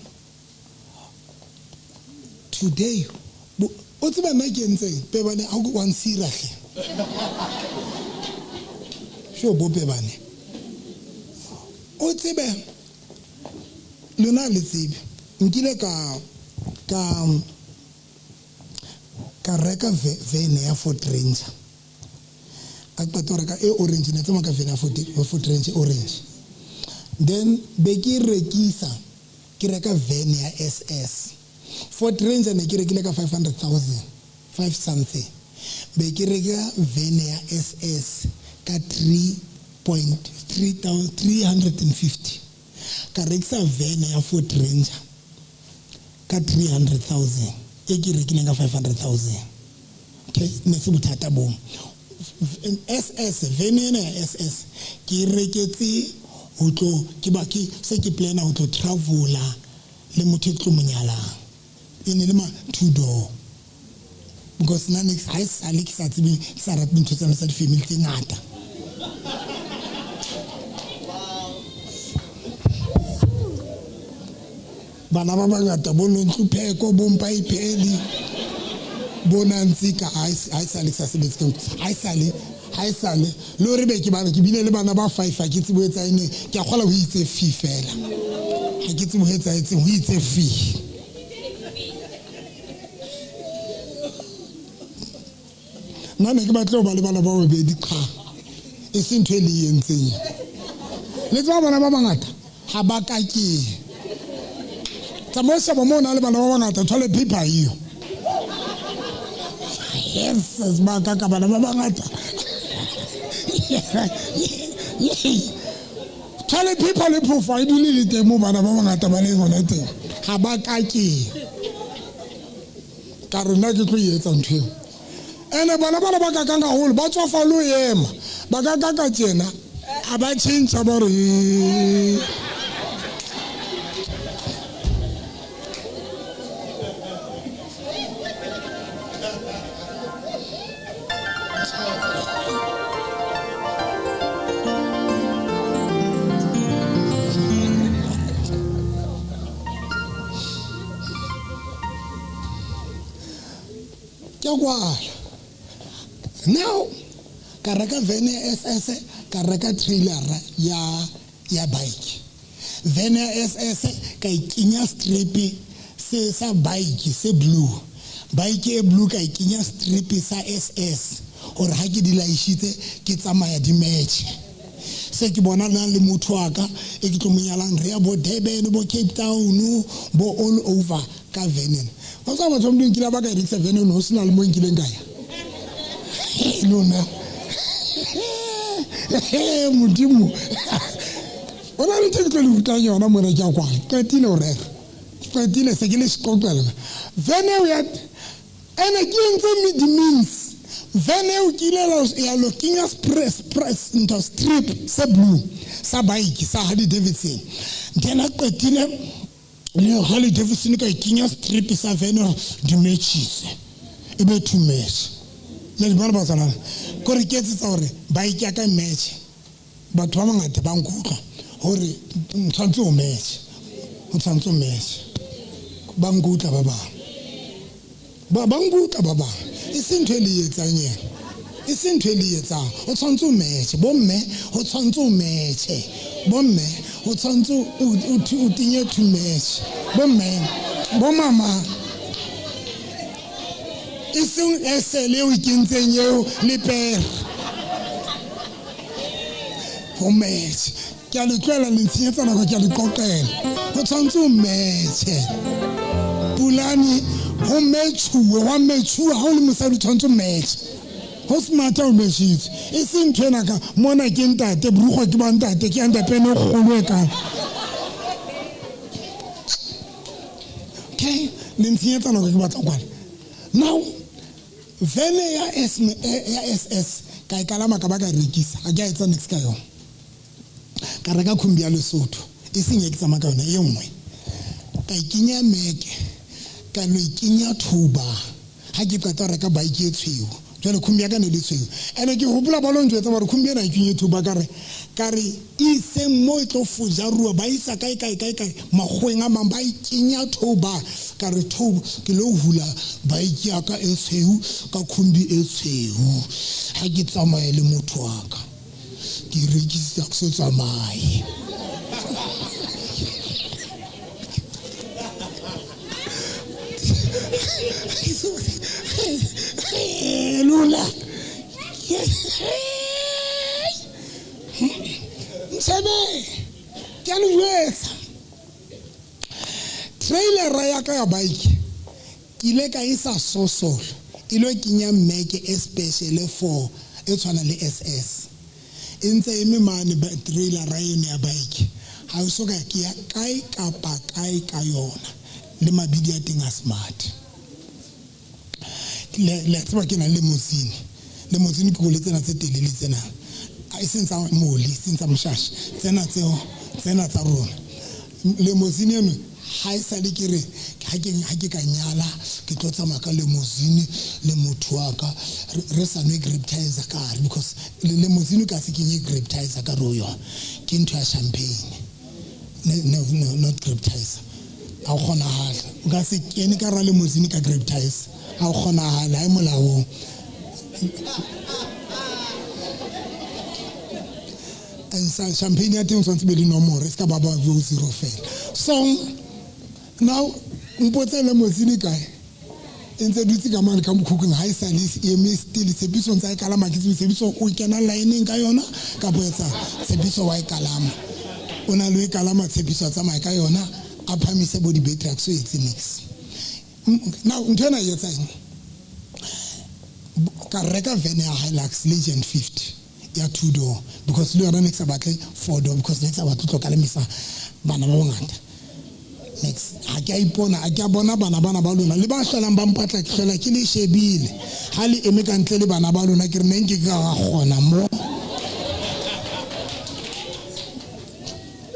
today o tseba nna ke entseng pebane ha o wa nsira hle sho bo pebane o tsebe lona le tsebe nkile ka ka ka reka vene ya Ford Ranger. A qeta ho reka e orange ne tsamaya ka vene ya Ford Ranger orange. Then be ke rekisa ke reka vene ya SS. Ford Ranger ne ke rekile ka 500,000 5 something. Be ke reka vene ya SS ka 3.350. Ka rekisa vene ya Ford Ranger ka 300,000 e ke rekileng ka 500,000. Okay, ne se bothata bo. SS vene ena ya SS ke reketse ho tlo ke ba ke se ke plana ho tlo travela le motho e tlo mo nyalang. E ne le ma two door because nna ne ha e sale ke sa tsebe ke sa rate ntho tsena tsa di-family tse ngata. Bana ba bangata bo Nonhlupheko bo Mpaipheli bo Nantsika ha e sale ke sa sebetse ka ha e sale le hore be ke bana ke bile le bana ba 5 ha ke tsebe ho etsa eng ke a kgola ho itse fi fela ha ke tsebe ho etsa etseng ho itse fi. Nna ne ke batla ho ba le bana ba babedi qha e se ntho e le entseng le tseba bana ba bangata ha ba ka ke tsamaya sheba mo na le bana ba bangata toilet paper eo yes ba ka ka bana ba bangata toilet paper le phofo e dule le teng mo bana ba bangata ba leng hona teng ha ba ka ke ka rona ke tlo etsa ntho eo. Ene bana bana ba kakang haholo ba tswafa le ho ema ba ka kaka tjena ha ba tjhentjha ba re ke kwala. Now ka reka vene ya SS ka reka trailer ya bike. Vene ya SS ka e kenya strip se sa bike se blue. Bike e blue ka e kenya strip sa SS hore ha ke di laishitse ke tsamaya di match. Se ke bona na le motho wa ka e ke tlo mo nyalang re ya bo Durban bo Cape Town bo all over ka vene. Ba tswa batho ba nkile ba ka rekisa vene no sena le mo nkileng ka ya. Lona modimo o na le ntho ke tlo le rutang yona mona ke a kwala qetile ho rera qetile se ke le seqoqela vene eo ya ene ke entse mid-means vene eo ke ile ya lo kenya press ntho strip se blue sa bike sa Harley Davidson. Then a qetile le Harley Davidson ka e kenya strip sa vene di matches e be two match. Le bona ba tsana kore ke etsetsa hore bike ya ka match batho ba bangata ba nkutlwa hore tshwantse o match o tshwantse o match ba nkutlwa ba bang. Ba ba nkutla ba bang. E se ntho e le etsang yena. E se ntho e le etsang. O tshwanetse o metjhe. Bomme, ho tshwanetse o metjhe. Bomme, ho tshwanetse o tinye to match. Bomme, bo mama. E seng esele eo e kentseng eo le pere. Ho match. Ke a le tlohela le ntshenyetsa nako ke a le qoqela. Ho tshwanetse o matche. Pulane ho metjhuwe, wa metjhuwa ha o le mosadi o tshwanetse o matche. Ho smart o metjhitse. E seng ntho ena ka mona ke ntate, borukgwe ke ba ntate, ke underpant e kgolo e ka. Okay, le ntshenyetsa nako ke batla ho kwala. Now, vene ya S ya SS ka e kalama ka ba ka rekisa. Ha ke a etsa niks ka yona. Ka reka khumbi ya Lesotho, e seng e ke tsamaya ka yona, e nngwe. Ka e kenya meke, ka lo e kenya thuba. Ha ke qeta ho reka bike e tshweu. Jwale khumbi ya ka ne le tshweu. Ene ke hopola ba lo njwetsa ba re khumbi ena e kenye thuba ka re ka re iseng mo e tlo fojarua ba isa kae kae kae kae makgoweng a mang ba e kenya thuba ka re thoba ke lo hula bike ya ka e tshweu ka khumbi e tshweu ha ke tsamaye le motho wa ka ke e rekisitse ha ke so tsamaye. Lula. Ntshebe. Ke a le jwetsa. Trailera ya ka ya bike ke ile ka isa Sosol e lo kenya mmeke e special for e tshwana le SS. E ntse eme mane trailera eno ya bike. Ha o so ka ke ya kae kapa kae ka yona. Le mabidi a teng a smart. Le tseba ke na le limousine. Limousine ke koloi tsena tse telele tsena. E seng tsa moli, e seng tsa moshasha. Tsena tseo, tsena tsa rona. Limousine eno ha e sale ke re ha ke ka nyala ke tlo tsamaya ka limousine le motho wa ka re sa nwe grapetizer ka hare because limousine o ka se kenye grapetizer ka hare ho yona. Ke ntho ya champagne. No, no, not grapetizer. Ha o kgonahale. O ka se kene ka hara limousine ka grapetizer. Ha o kgonahale, ha e molaong. And champagne ya teng o tshwanetse be le nomoro, e se ka ba ba bo zero fela. So now mpotse limousine kae? E ntse dutse ka mane ka mokhukhung ha e sa le e eme still. Tshepiso ntse a e kalama, ke tsebe Tshepiso o kena line-eng ka yona kapa o etsa Tshepiso wa e kalama. O na le o e kalama Tshepiso a tsamaya ka yona a phamise bo di-battery a so etse niks. Now ntho ena e etsa eng? Ka reka van ya Hilux Legend 50 ya two door because le yona ne ke sa batle four door because ne ke sa batle tlo kalamisa bana ba bangata. Next, ha ke a ipona, ha ke a bona bana bana ba lona le ba hlolang ba mpatla ke hlola ke le shebile. Ha le eme ka ntle le bana ba lona ke re ne nke ka kgona mo.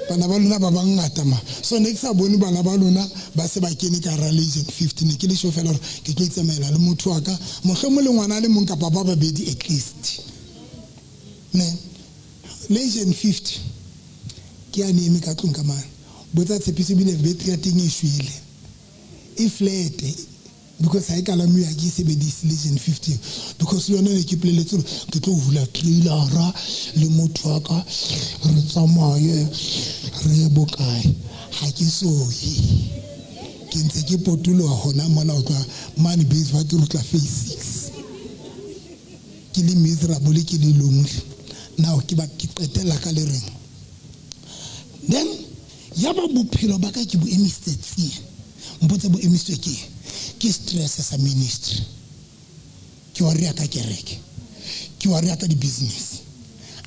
Bana ba lona ba bangata ma. So ne ke sa bone bana ba lona ba se ba kene ka hara Legend 50 ne ke le sure fela hore ke tlo itsamaela le motho wa ka mohlomong le ngwana a le mong kapa ba babedi at least. Ne Legend 50 ke ya ne eme ka tlung ka mane. Botsa Tshepiso ebile battery ya teng e shwele. E flat because ha e kalamiwe ha ke e sebedise Legend 50 because le yona ne ke ipoleletse hore ke tlo hula trailera le motho wa ka re tsamaye re ye bokae. Ha ke so ye. Ke ntse ke potoloha hona mona ho tloha mane base ba ke re tla phase 6. Ke le miserable ke le lonely. Now ke ba ke qetella ka le reng. Then ya ba bophelo ba ka ke bo emisitse tsie. Mpotse bo emisitswe ke eng? Ke stress sa ministry. Ke wa rea ka kereke. Ke wa rea ka di-business.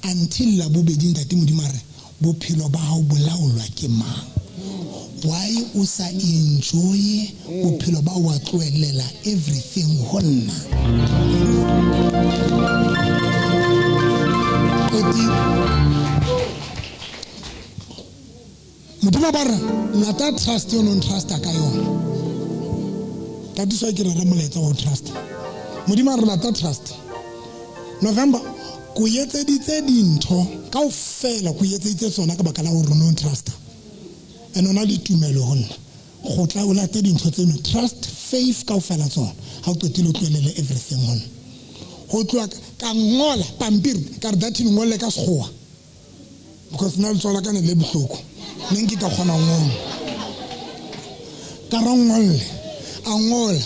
Until la bobedi ntate Modimo a re bophelo ba hao bo laolwa ke mang? Why o sa enjoy bophelo ba wa tlohelela everything ho nna? Qetile. Modimo ba re lata trust yo no trusta ka yona. Tatiso ke re re molaetsa wa trust. Modimo a re lata trust. November ko etseditse dintho kaofela ko etseditse tsona ka baka la hore no trusta. And ona le tumelo ho nna. Go tla o late dintho tseno trust faith kaofela tsona. Ha o qetile o tlohellele everything ho nna. Ho tloha ka ngola pampiri ka re dathini ngolle ka sekgowa because nna letsoho la ka ne le bohloko ne nke ka kgona ho ngola. Ka ra ngolle a ngola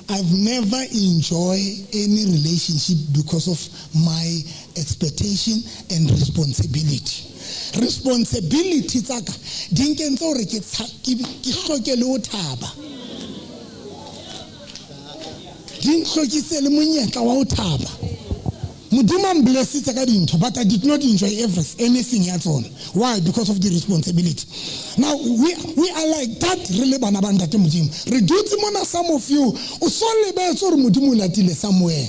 I've never enjoyed any relationship because of my expectation and responsibility. Responsibility tsa ka di nkentse hore ke hloke le ho thaba. Di nhlokise le monyetla wa ho thaba. Modimo a mblessitse ka dintho, but I did not enjoy anything ya tsona. Why? Because of the responsibility. Now we are like that re le bana ba ntate Modimo. Re dutse mona, some of you o so lebetse hore Modimo o latile somewhere.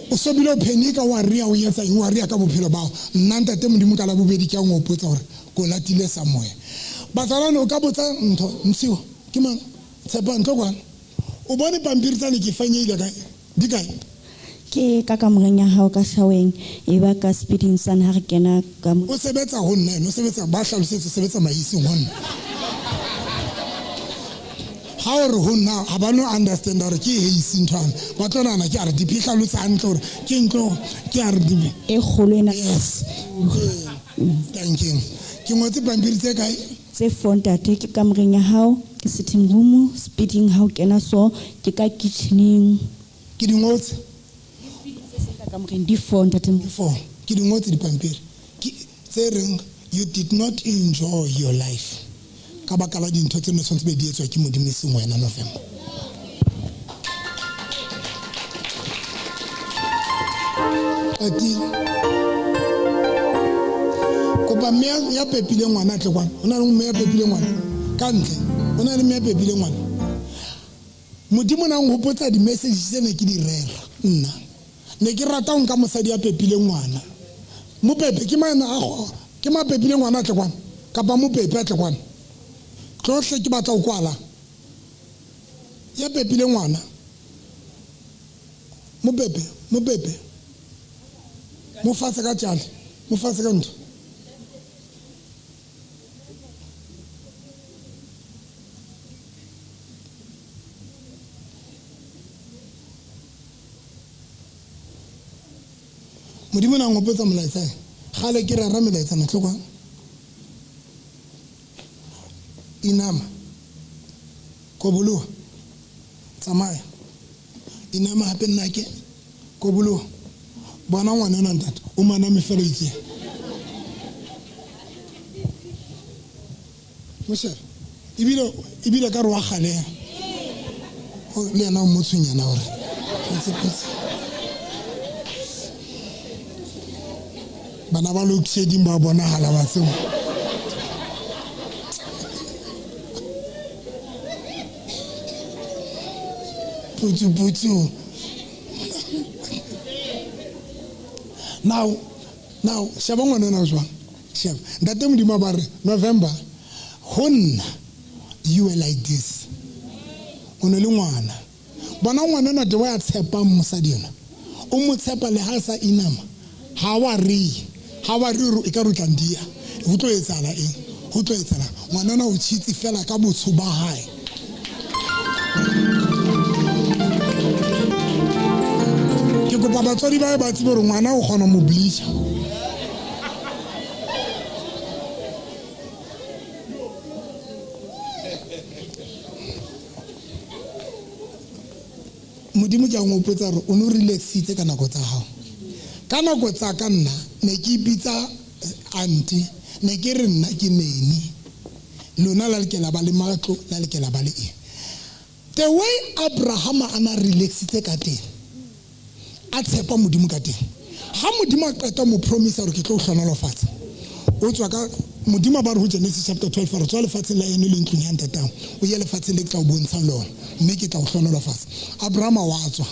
O so bile o panic-a, wa ria, o etsa eng, wa ria ka bophelo ba hao. Nna ntate Modimo ka la bobedi ke a ngopotsa hore ko latile somewhere. Batsalane o ka botsa ntho, Ntshiwa, ke mang? Tshepa ntlo kwana. O bone pampiri tsane ke fanyehile kae? Di kae? Ke ka kamoreng ya hao ka shaweng, e ba ka speeding sane ha re kena ka mo. O sebetsa ho nna ena, o sebetsa, ba hlalosetse, o sebetsa maising ho nna. Ha o re ho nna, ha ba no understand hore ke heisi ntho ana. Ba tlo nahana ke RDP, hlalosa hantle hore ke ntlo, ke RDP. E kgolo ena. Yes. Thank you. Ke ngotse pampiri tse kae? Tse four ntate, ke kamoreng ya hao, ke sitting room, speeding ha o kena so, ke ka kitchening. Ke di ngotse? Kamoreng di four ntate. Di four. Ke di ngotse dipampiri. Ke tse reng you did not enjoy your life. Ka baka la dintho tse ne tshwanetse be di etswa ke Modimo e seng wena November. Qetile. Kopa mme ya pepile ngwana tle kwana. Ho na le mme ya pepile ngwana ka ntle. Ho na le mme ya pepile ngwana. Modimo na nghopotsa di-message tse ne ke di rera nna. Ne ke rata ho nka mosadi ya pepile ngwana. Mopepe ke mang a go ke ma pepile ngwana tle kwana kapa mopepe a tle kwana. Tlohle ke batla ho kwala. Ya pepile ngwana. Mopepe, mopepe. Mo fatshe ka tjale, mo fatshe ka ntho. Modimo na ngopotsa molaetsa. Gale ke rera melaetsa matlhoko. Inama. Koboloha. Tsamaya. Inama hape nna ke koboloha. Bona ngwana ona ntate, o maname fela itse. Moshere. Ebile ka re wa galeha. Le yena o motshwenyana hore. Bana ba load shedding ba bonahala ba tseo. Putsu putsu. Now sheba ngwana ona jwang? Sheba. Ntate Modimo ba re November ho nna you were like this. O ne le ngwana. Bona ngwana ona de wa tshepang mosadi ena. O mo tshepa le ha sa inama. Ha wa re, ha wa re e ka re tla ndia. Ho tlo etsahala eng? Ho tlo etsahala. Ngwana ona o tshitse fela ka botsho ba hae. Ke kopa batswadi ba ba tsebe hore ngwana o kgona mo bleacha. Modimo ke a ngopotsa hore o no relaxitse ka nako tsa hao. Ka nako tsa ka nna ne ke ipitsa auntie, ne ke re nna ke neni. Lona la lekela ba le matlo, la lekela ba le eng. The way Abraham a na relaxitse ka teng, a tshepa Modimo ka teng. Ha Modimo a qeta mo promise hore ke tlo o hlohonolofatsa, o tswa ka Modimo ba re ho Genesis chapter 12 re tswa lefatsheng la eno le ntlong ya ntatao, o ye lefatsheng le ke tla o bontshang lona, mme ke tla o hlohonolofatsa. Abraham wa tswa,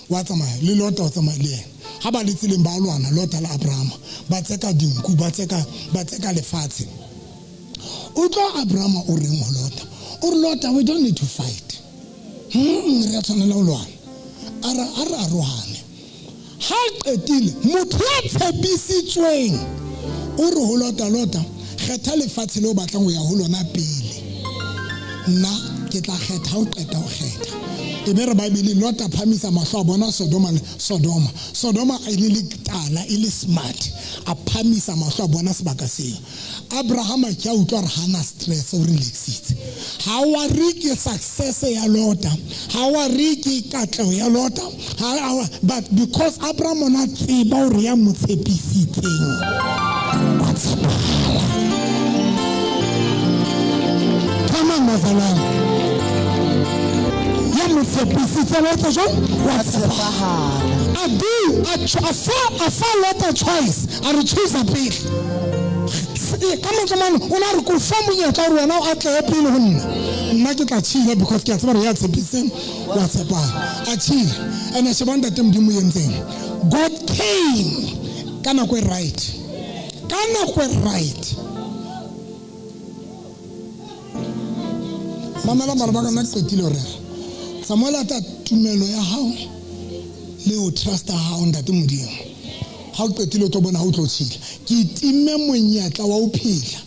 wa tsamaya le Lota, wa tsamaya le yena. Ha ba le tseleng ba lwana Lota le Abraham, ba tseka dinku, ba tseka lefatshe. Utlwa Abraham o reng ho Lota? O re Lota, we don't need to fight. Re a tshwanela ho lwana. A re arohane. Ha qetile motho ya tshepisitsweng o re ho Lota, Lota kgetha lefatshe leo batlang ho ya ho lona pele. Nna ke tla kgetha ho qeta ho kgetha. E be re Bible Lota phamisa mahlo a bona Sodoma le Sodoma. Sodoma e le tala, e le smart. A phamisa mahlo a bona sebaka seo. Abraham ke a utlwa re hana stress, o relaxitse. Ha wa re ke success ya Lota, ha wa re ke katleho ya Lota, but because Abraham o na tseba hore ya mo tshepisitseng, wa tshepahala. Come on, bazalwane. Ya mo tshepisitseng wa etsa jwang? Wa tshepahala. A do a fa Lota choice, a re choose pele. Ka mantswe mane o na re ko fa monyetla gore wena o atlehe pele ho nna, nna ke tla tshila because ke a tseba gore ya tshepisitseng wa tshepahala. A tshila and a sheba ntate Modimo entseng. God came ka nako e right, ka nako e right. Mamela mara ba ka nna qetile ho rera. Samuel a tla tumelo ya hao le ho trusta hao ntate Modimo. Ha o qetile o tlo bona ha o tlo tshila. Ke time monyetla wa ho phela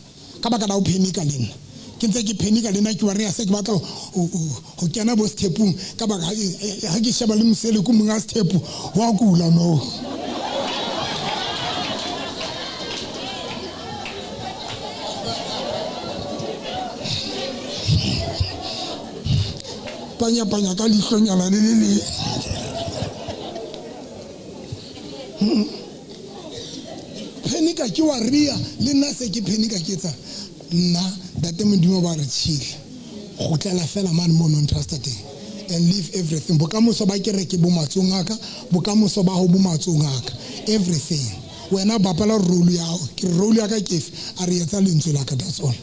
ka baka la ho phenika le nna. Ke ntse ke phenika le nna ke wa re se ke batla ho kena bo stepung ka baka ha ke sheba le mosele ku monga stepu wa kula no. Panya panya ka lihlonyana le le le. Phenika ke wa ria le nna se ke phenika ke tsa nna ntate Modimo ba re tshile go tlela fela mane mo non trusted teng and leave everything. Bokamoso ba kereke bo matsong a ka, bokamoso ba ho bo matsong a ka, everything. Wena bapala role ya hao, ke role ya ka ke efe? A re etsa lentswe la ka, that's all.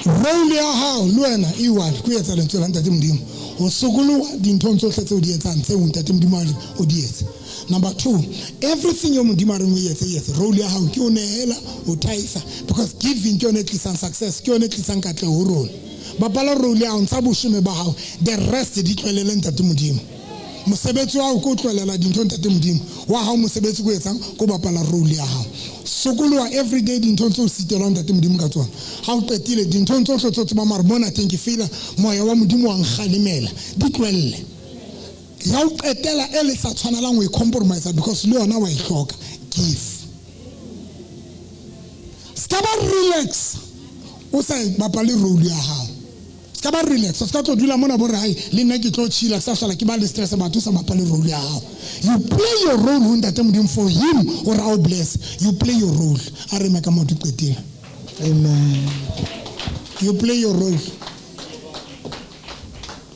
Role ya hao le wena e one, ke etsa lentswe la ntate Modimo. Ho sokoloha dinthong tsohle tseo di etsang, tseo ntate Modimo a o di etse. Number 2, everything yo Modimo a reng o etse, etse. Role ya hao ke o nehela, o thaisa, because giving ke yone e tlisang success, ke yone e tlisang katleho ho rona. Bapala role ya hao, ntsha boshome ba hao, the rest di tlwelele ntate Modimo. Mosebetsi wa hao ke o tlohelela dintho ntate Modimo. Wa hao mosebetsi ko etsang, ko bapala role ya hao. Sokoloha everyday dinthong tseo sitelwang ntate Modimo ka tsona. Ha o qetile dinthong tsohle tseo tsebang mare mona teng ke feela moya wa Modimo wa nkgalemela, di tlohelle. Ya o qetela e le sa tshwanelang ho e compromise because le yona wa e hloka. Give. Ska ba relax o sa bapale role ya hao. Ska ba relax, ska tlo dula mona bo re hai le nna ke tlo chilla, sa hlola ke ba le stress, batho sa bapale role ya hao. You play your role ho ntate Modimo for him or I'll bless. You play your role. A re me ka motho qetile. Amen. You play your role.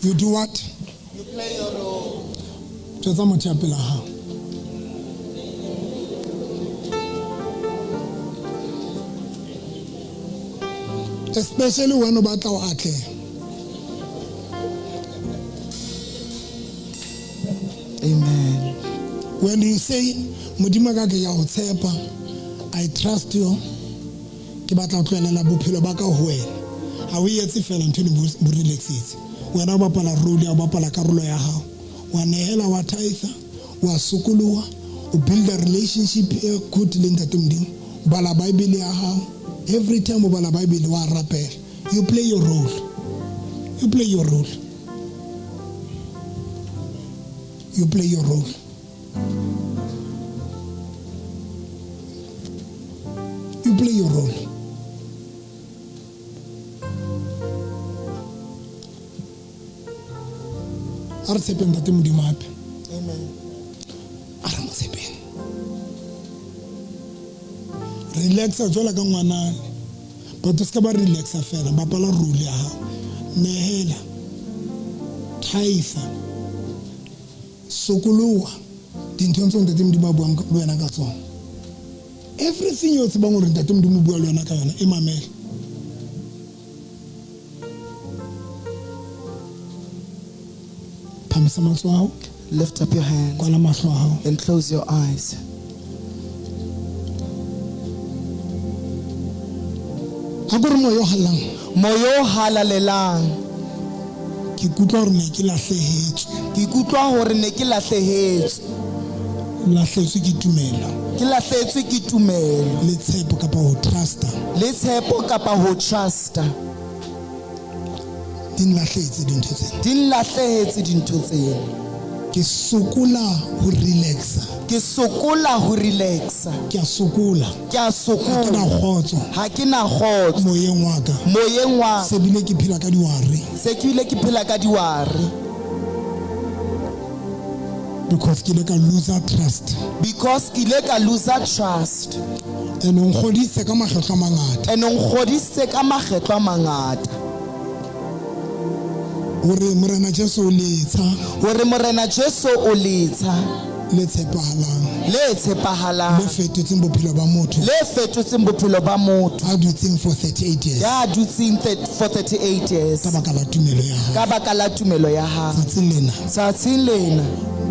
You do what? You play your role. Tsa motho ya pela hao. Especially when o batla ho atleha. Amen. When you say Modimo ka ke ya o tshepa, I trust you, ke batla ho tlohelela bophelo ba ka ho wena. Ha o etse fela ntho eno bo relaxitse. Wena o bapala role ya, o bapala karolo ya hao. Wa nehela, wa thaisa, wa sokoloha, o build a relationship e good le ntate Modimo. O bala Bible ya hao. Every time o bala Bible wa rapela. You play your role. You play your role. You play your role. You play your role. A re tshepeng ntate Modimo hape. Amen. A re mo tshepeng. Relaxa jwalo ka ngwanana. But o ska ba relaxa fela, bapala role ya hao. Nehela. Thaisa. Sokoloha dinthong tseo ntate Modimo a buang le wena ka tsona. Everything yo tsebang hore ntate Modimo o bua le wena ka yona, e mamele. Phamisa matsoho a hao. Lift up your hands. Kwala mahlo a hao. And close your eyes. Ha ko re moya o halalelang. Moya o halalelang. Ke ikutlwa hore ne ke lahlehetswe. Ke ikutlwa hore ne ke lahlehetswe. Lahletswe ke tumelo. Ke lahletswe ke tumelo. Le tshepo kapa ho trusta. Le tshepo kapa ho trusta. Di nlahletse dintho tsena. Di nlahlehetse dintho tsena. Ke sokola ho relaxa. Ke sokola ho relaxa. Ke a sokola. Ke a Ha ke na sokola. kgotso Ha ke na kgotso moyeng wa ka. moyeng wa Se bile ke phela ka diware se ke bile ke phela ka diware because ke ile ka loser trust. because ke ile ka loser trust. And o nkgodisitse ka makgetlo a mangata And o nkgodisitse ka makgetlo a mangata hore Morena Jesu o letsha hore Morena Jesu o letsha le tshepahalang le tshepahalang le fetotseng bophelo ba motho le fetotseng bophelo ba motho a dutseng for 38 years ya dutseng for 38 years ka baka la tumelo ya hae. ka baka la tumelo ya hae. Tsatsing lena Tsatsing lena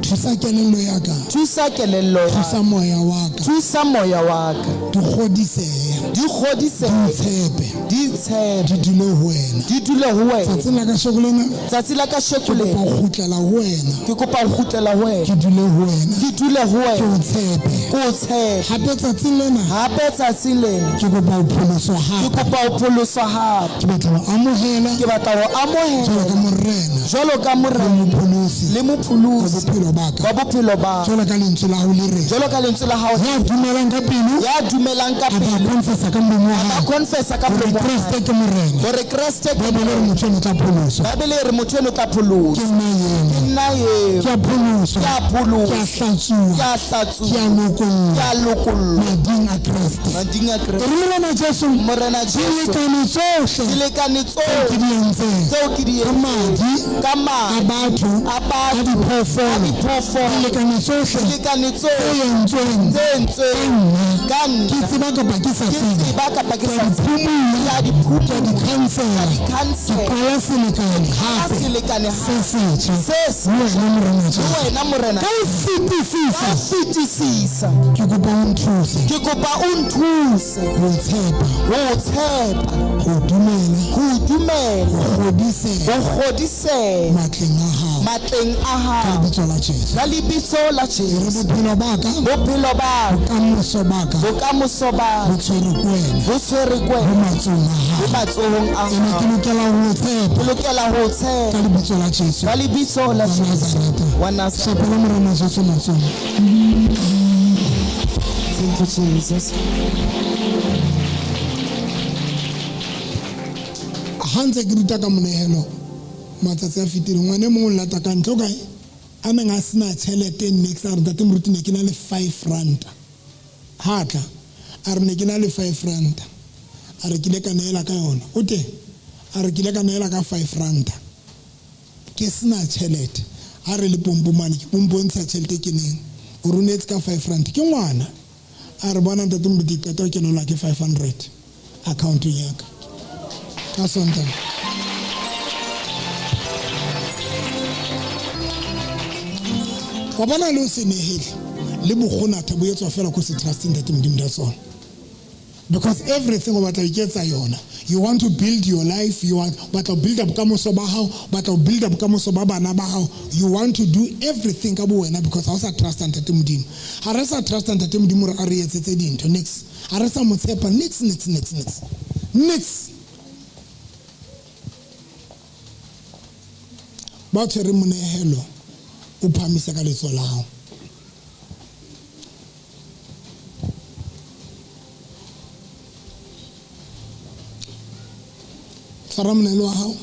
thusa kelello ya ka, thusa kelello ya thusa moya wa ka, thusa moya wa ka di kgodisehe, di kgodisehe di tshepe, di tshepe di dule ho wena. di dule ho wena. Tsatsing la kasheko lena Tsatsi la kasheko ke kopa lena ho kgutlela ho wena, ke kopa ho kgutlela ho wena ke dule ho wena, ke dule ho ke wena o tshepe. ke o tshepe. Hape tsatsing lena Hape tsatsing lena ke kopa ho pholoswa ke hape, kopa ho pholoswa hape ke batla ho amohela ke batla ho jwalo amohela ka morena jwalo ka le morena mopholosi le wa mopholosi bophelo ba ka, wa bophelo ba jwalo ka lentswe la hao le re jwalo ka lentswe la hao ya dumelang ka pelo ya dumelang ka a ba pelo confessa ka molomo wa a hae confessa ka hore molomo wa hae Kreste ke morena. hore Kreste ke Bibele e re motho eno o tla pholoswa. Bibele e re motho eno o tla Ke pholoswa. nna eno. Ke nna eo. Ke a pholoswa. Ke a pholoswa. Ke a hlatsuwa. Ke a hlatsuwa. Ke a lokollwa. Ke a lokollwa. Mading a Kreste. Mading a Kreste. E re Morena Jesu. Morena Jesu. Dilekane tsohle. Dilekane Tseo ke di entseng. Tseo ke di Ka entseng. madi. Ka madi. A batho. A batho. A diphoofolo. A diphoofolo. Dilekane tsohle. Dilekane tsohle. Tse entsweng. Tse entsweng. Ka Ka nna. nna. Ke tseba kapa ke sa Ke tsebe. tseba kapa ke Ke sa a di tsebe. phumula. Ke a di phumula. Ke a di cancela. Ke a di cancela. Ke qala selekane Qala hape. selekane Se hape. setjha. Se setjha. Le wena Morena Jesu. Le wena Morena. Ka ho fetisisa. Ka ho fetisisa. Ke kopa o nthuse. Ke kopa o nthuse. Ho tshepa. Ho tshepa. Ho dumela. Ho dumela. Ho kgodiseha. Ho kgodiseha. Matleng a hao. Matleng a hao. Ka lebitso la Jesu. Ka lebitso la Jesu. Re bophelo ba ka. Bophelo ba ka. Bokamoso ba ka. Bokamoso ba ka. Bo tshwerwe ke wena. Bo tshwerwe ke wena. Bo matsohong a hao. Bo matsohong a Ene hao. ke lokela ho tshepa. Ke lokela ho tshepa. Ka lebitso la Jesu. Ka lebitso la Wa Jesu. Nazareta. Wa Nazareta. Shapela Morena Jesu matsoho. Thank you, Jesus. Ha ntse ke ruta ka monehelo matsatsi a fetileng, ngwana e mong o lata ka ntle o kae a neng a sena tjhelete niks, a re ntate moruti ne ke na le 5 ranta. Ha tla a re ne ke na le 5 ranta, a re ke ile ka neela ka yona. O teng a re ke ile ka neela ka 5 ranta ke sena tjhelete. A re le pompo mane, ke pompo ntsha tjhelete ke neng o ronetse ka 5 rand. Ke ngwana a re bona ntate moruti ke qeta ho kenelwa ke 500 account-ong ya ka ka Sontaha. Wa bona le o se nehele le bokgonatha bo etswa fela ko se trusting ntate Modimo, that's all. Because everything o batla ho iketsa yona. You want to build your life, you want batla ho build up bokamoso ba hao, batla ho build up bokamoso ba bana ba hao. You want to do everything ka bo wena because ha o sa trust ntate Modimo. Ha re sa trust ntate Modimo hore a re etsetse dintho niks. Ha re sa mo tshepa niks, niks, niks, niks. Niks. Ba tshwere monehelo o phahamise ka letsoho la hao. Tshwara monehelo wa hao.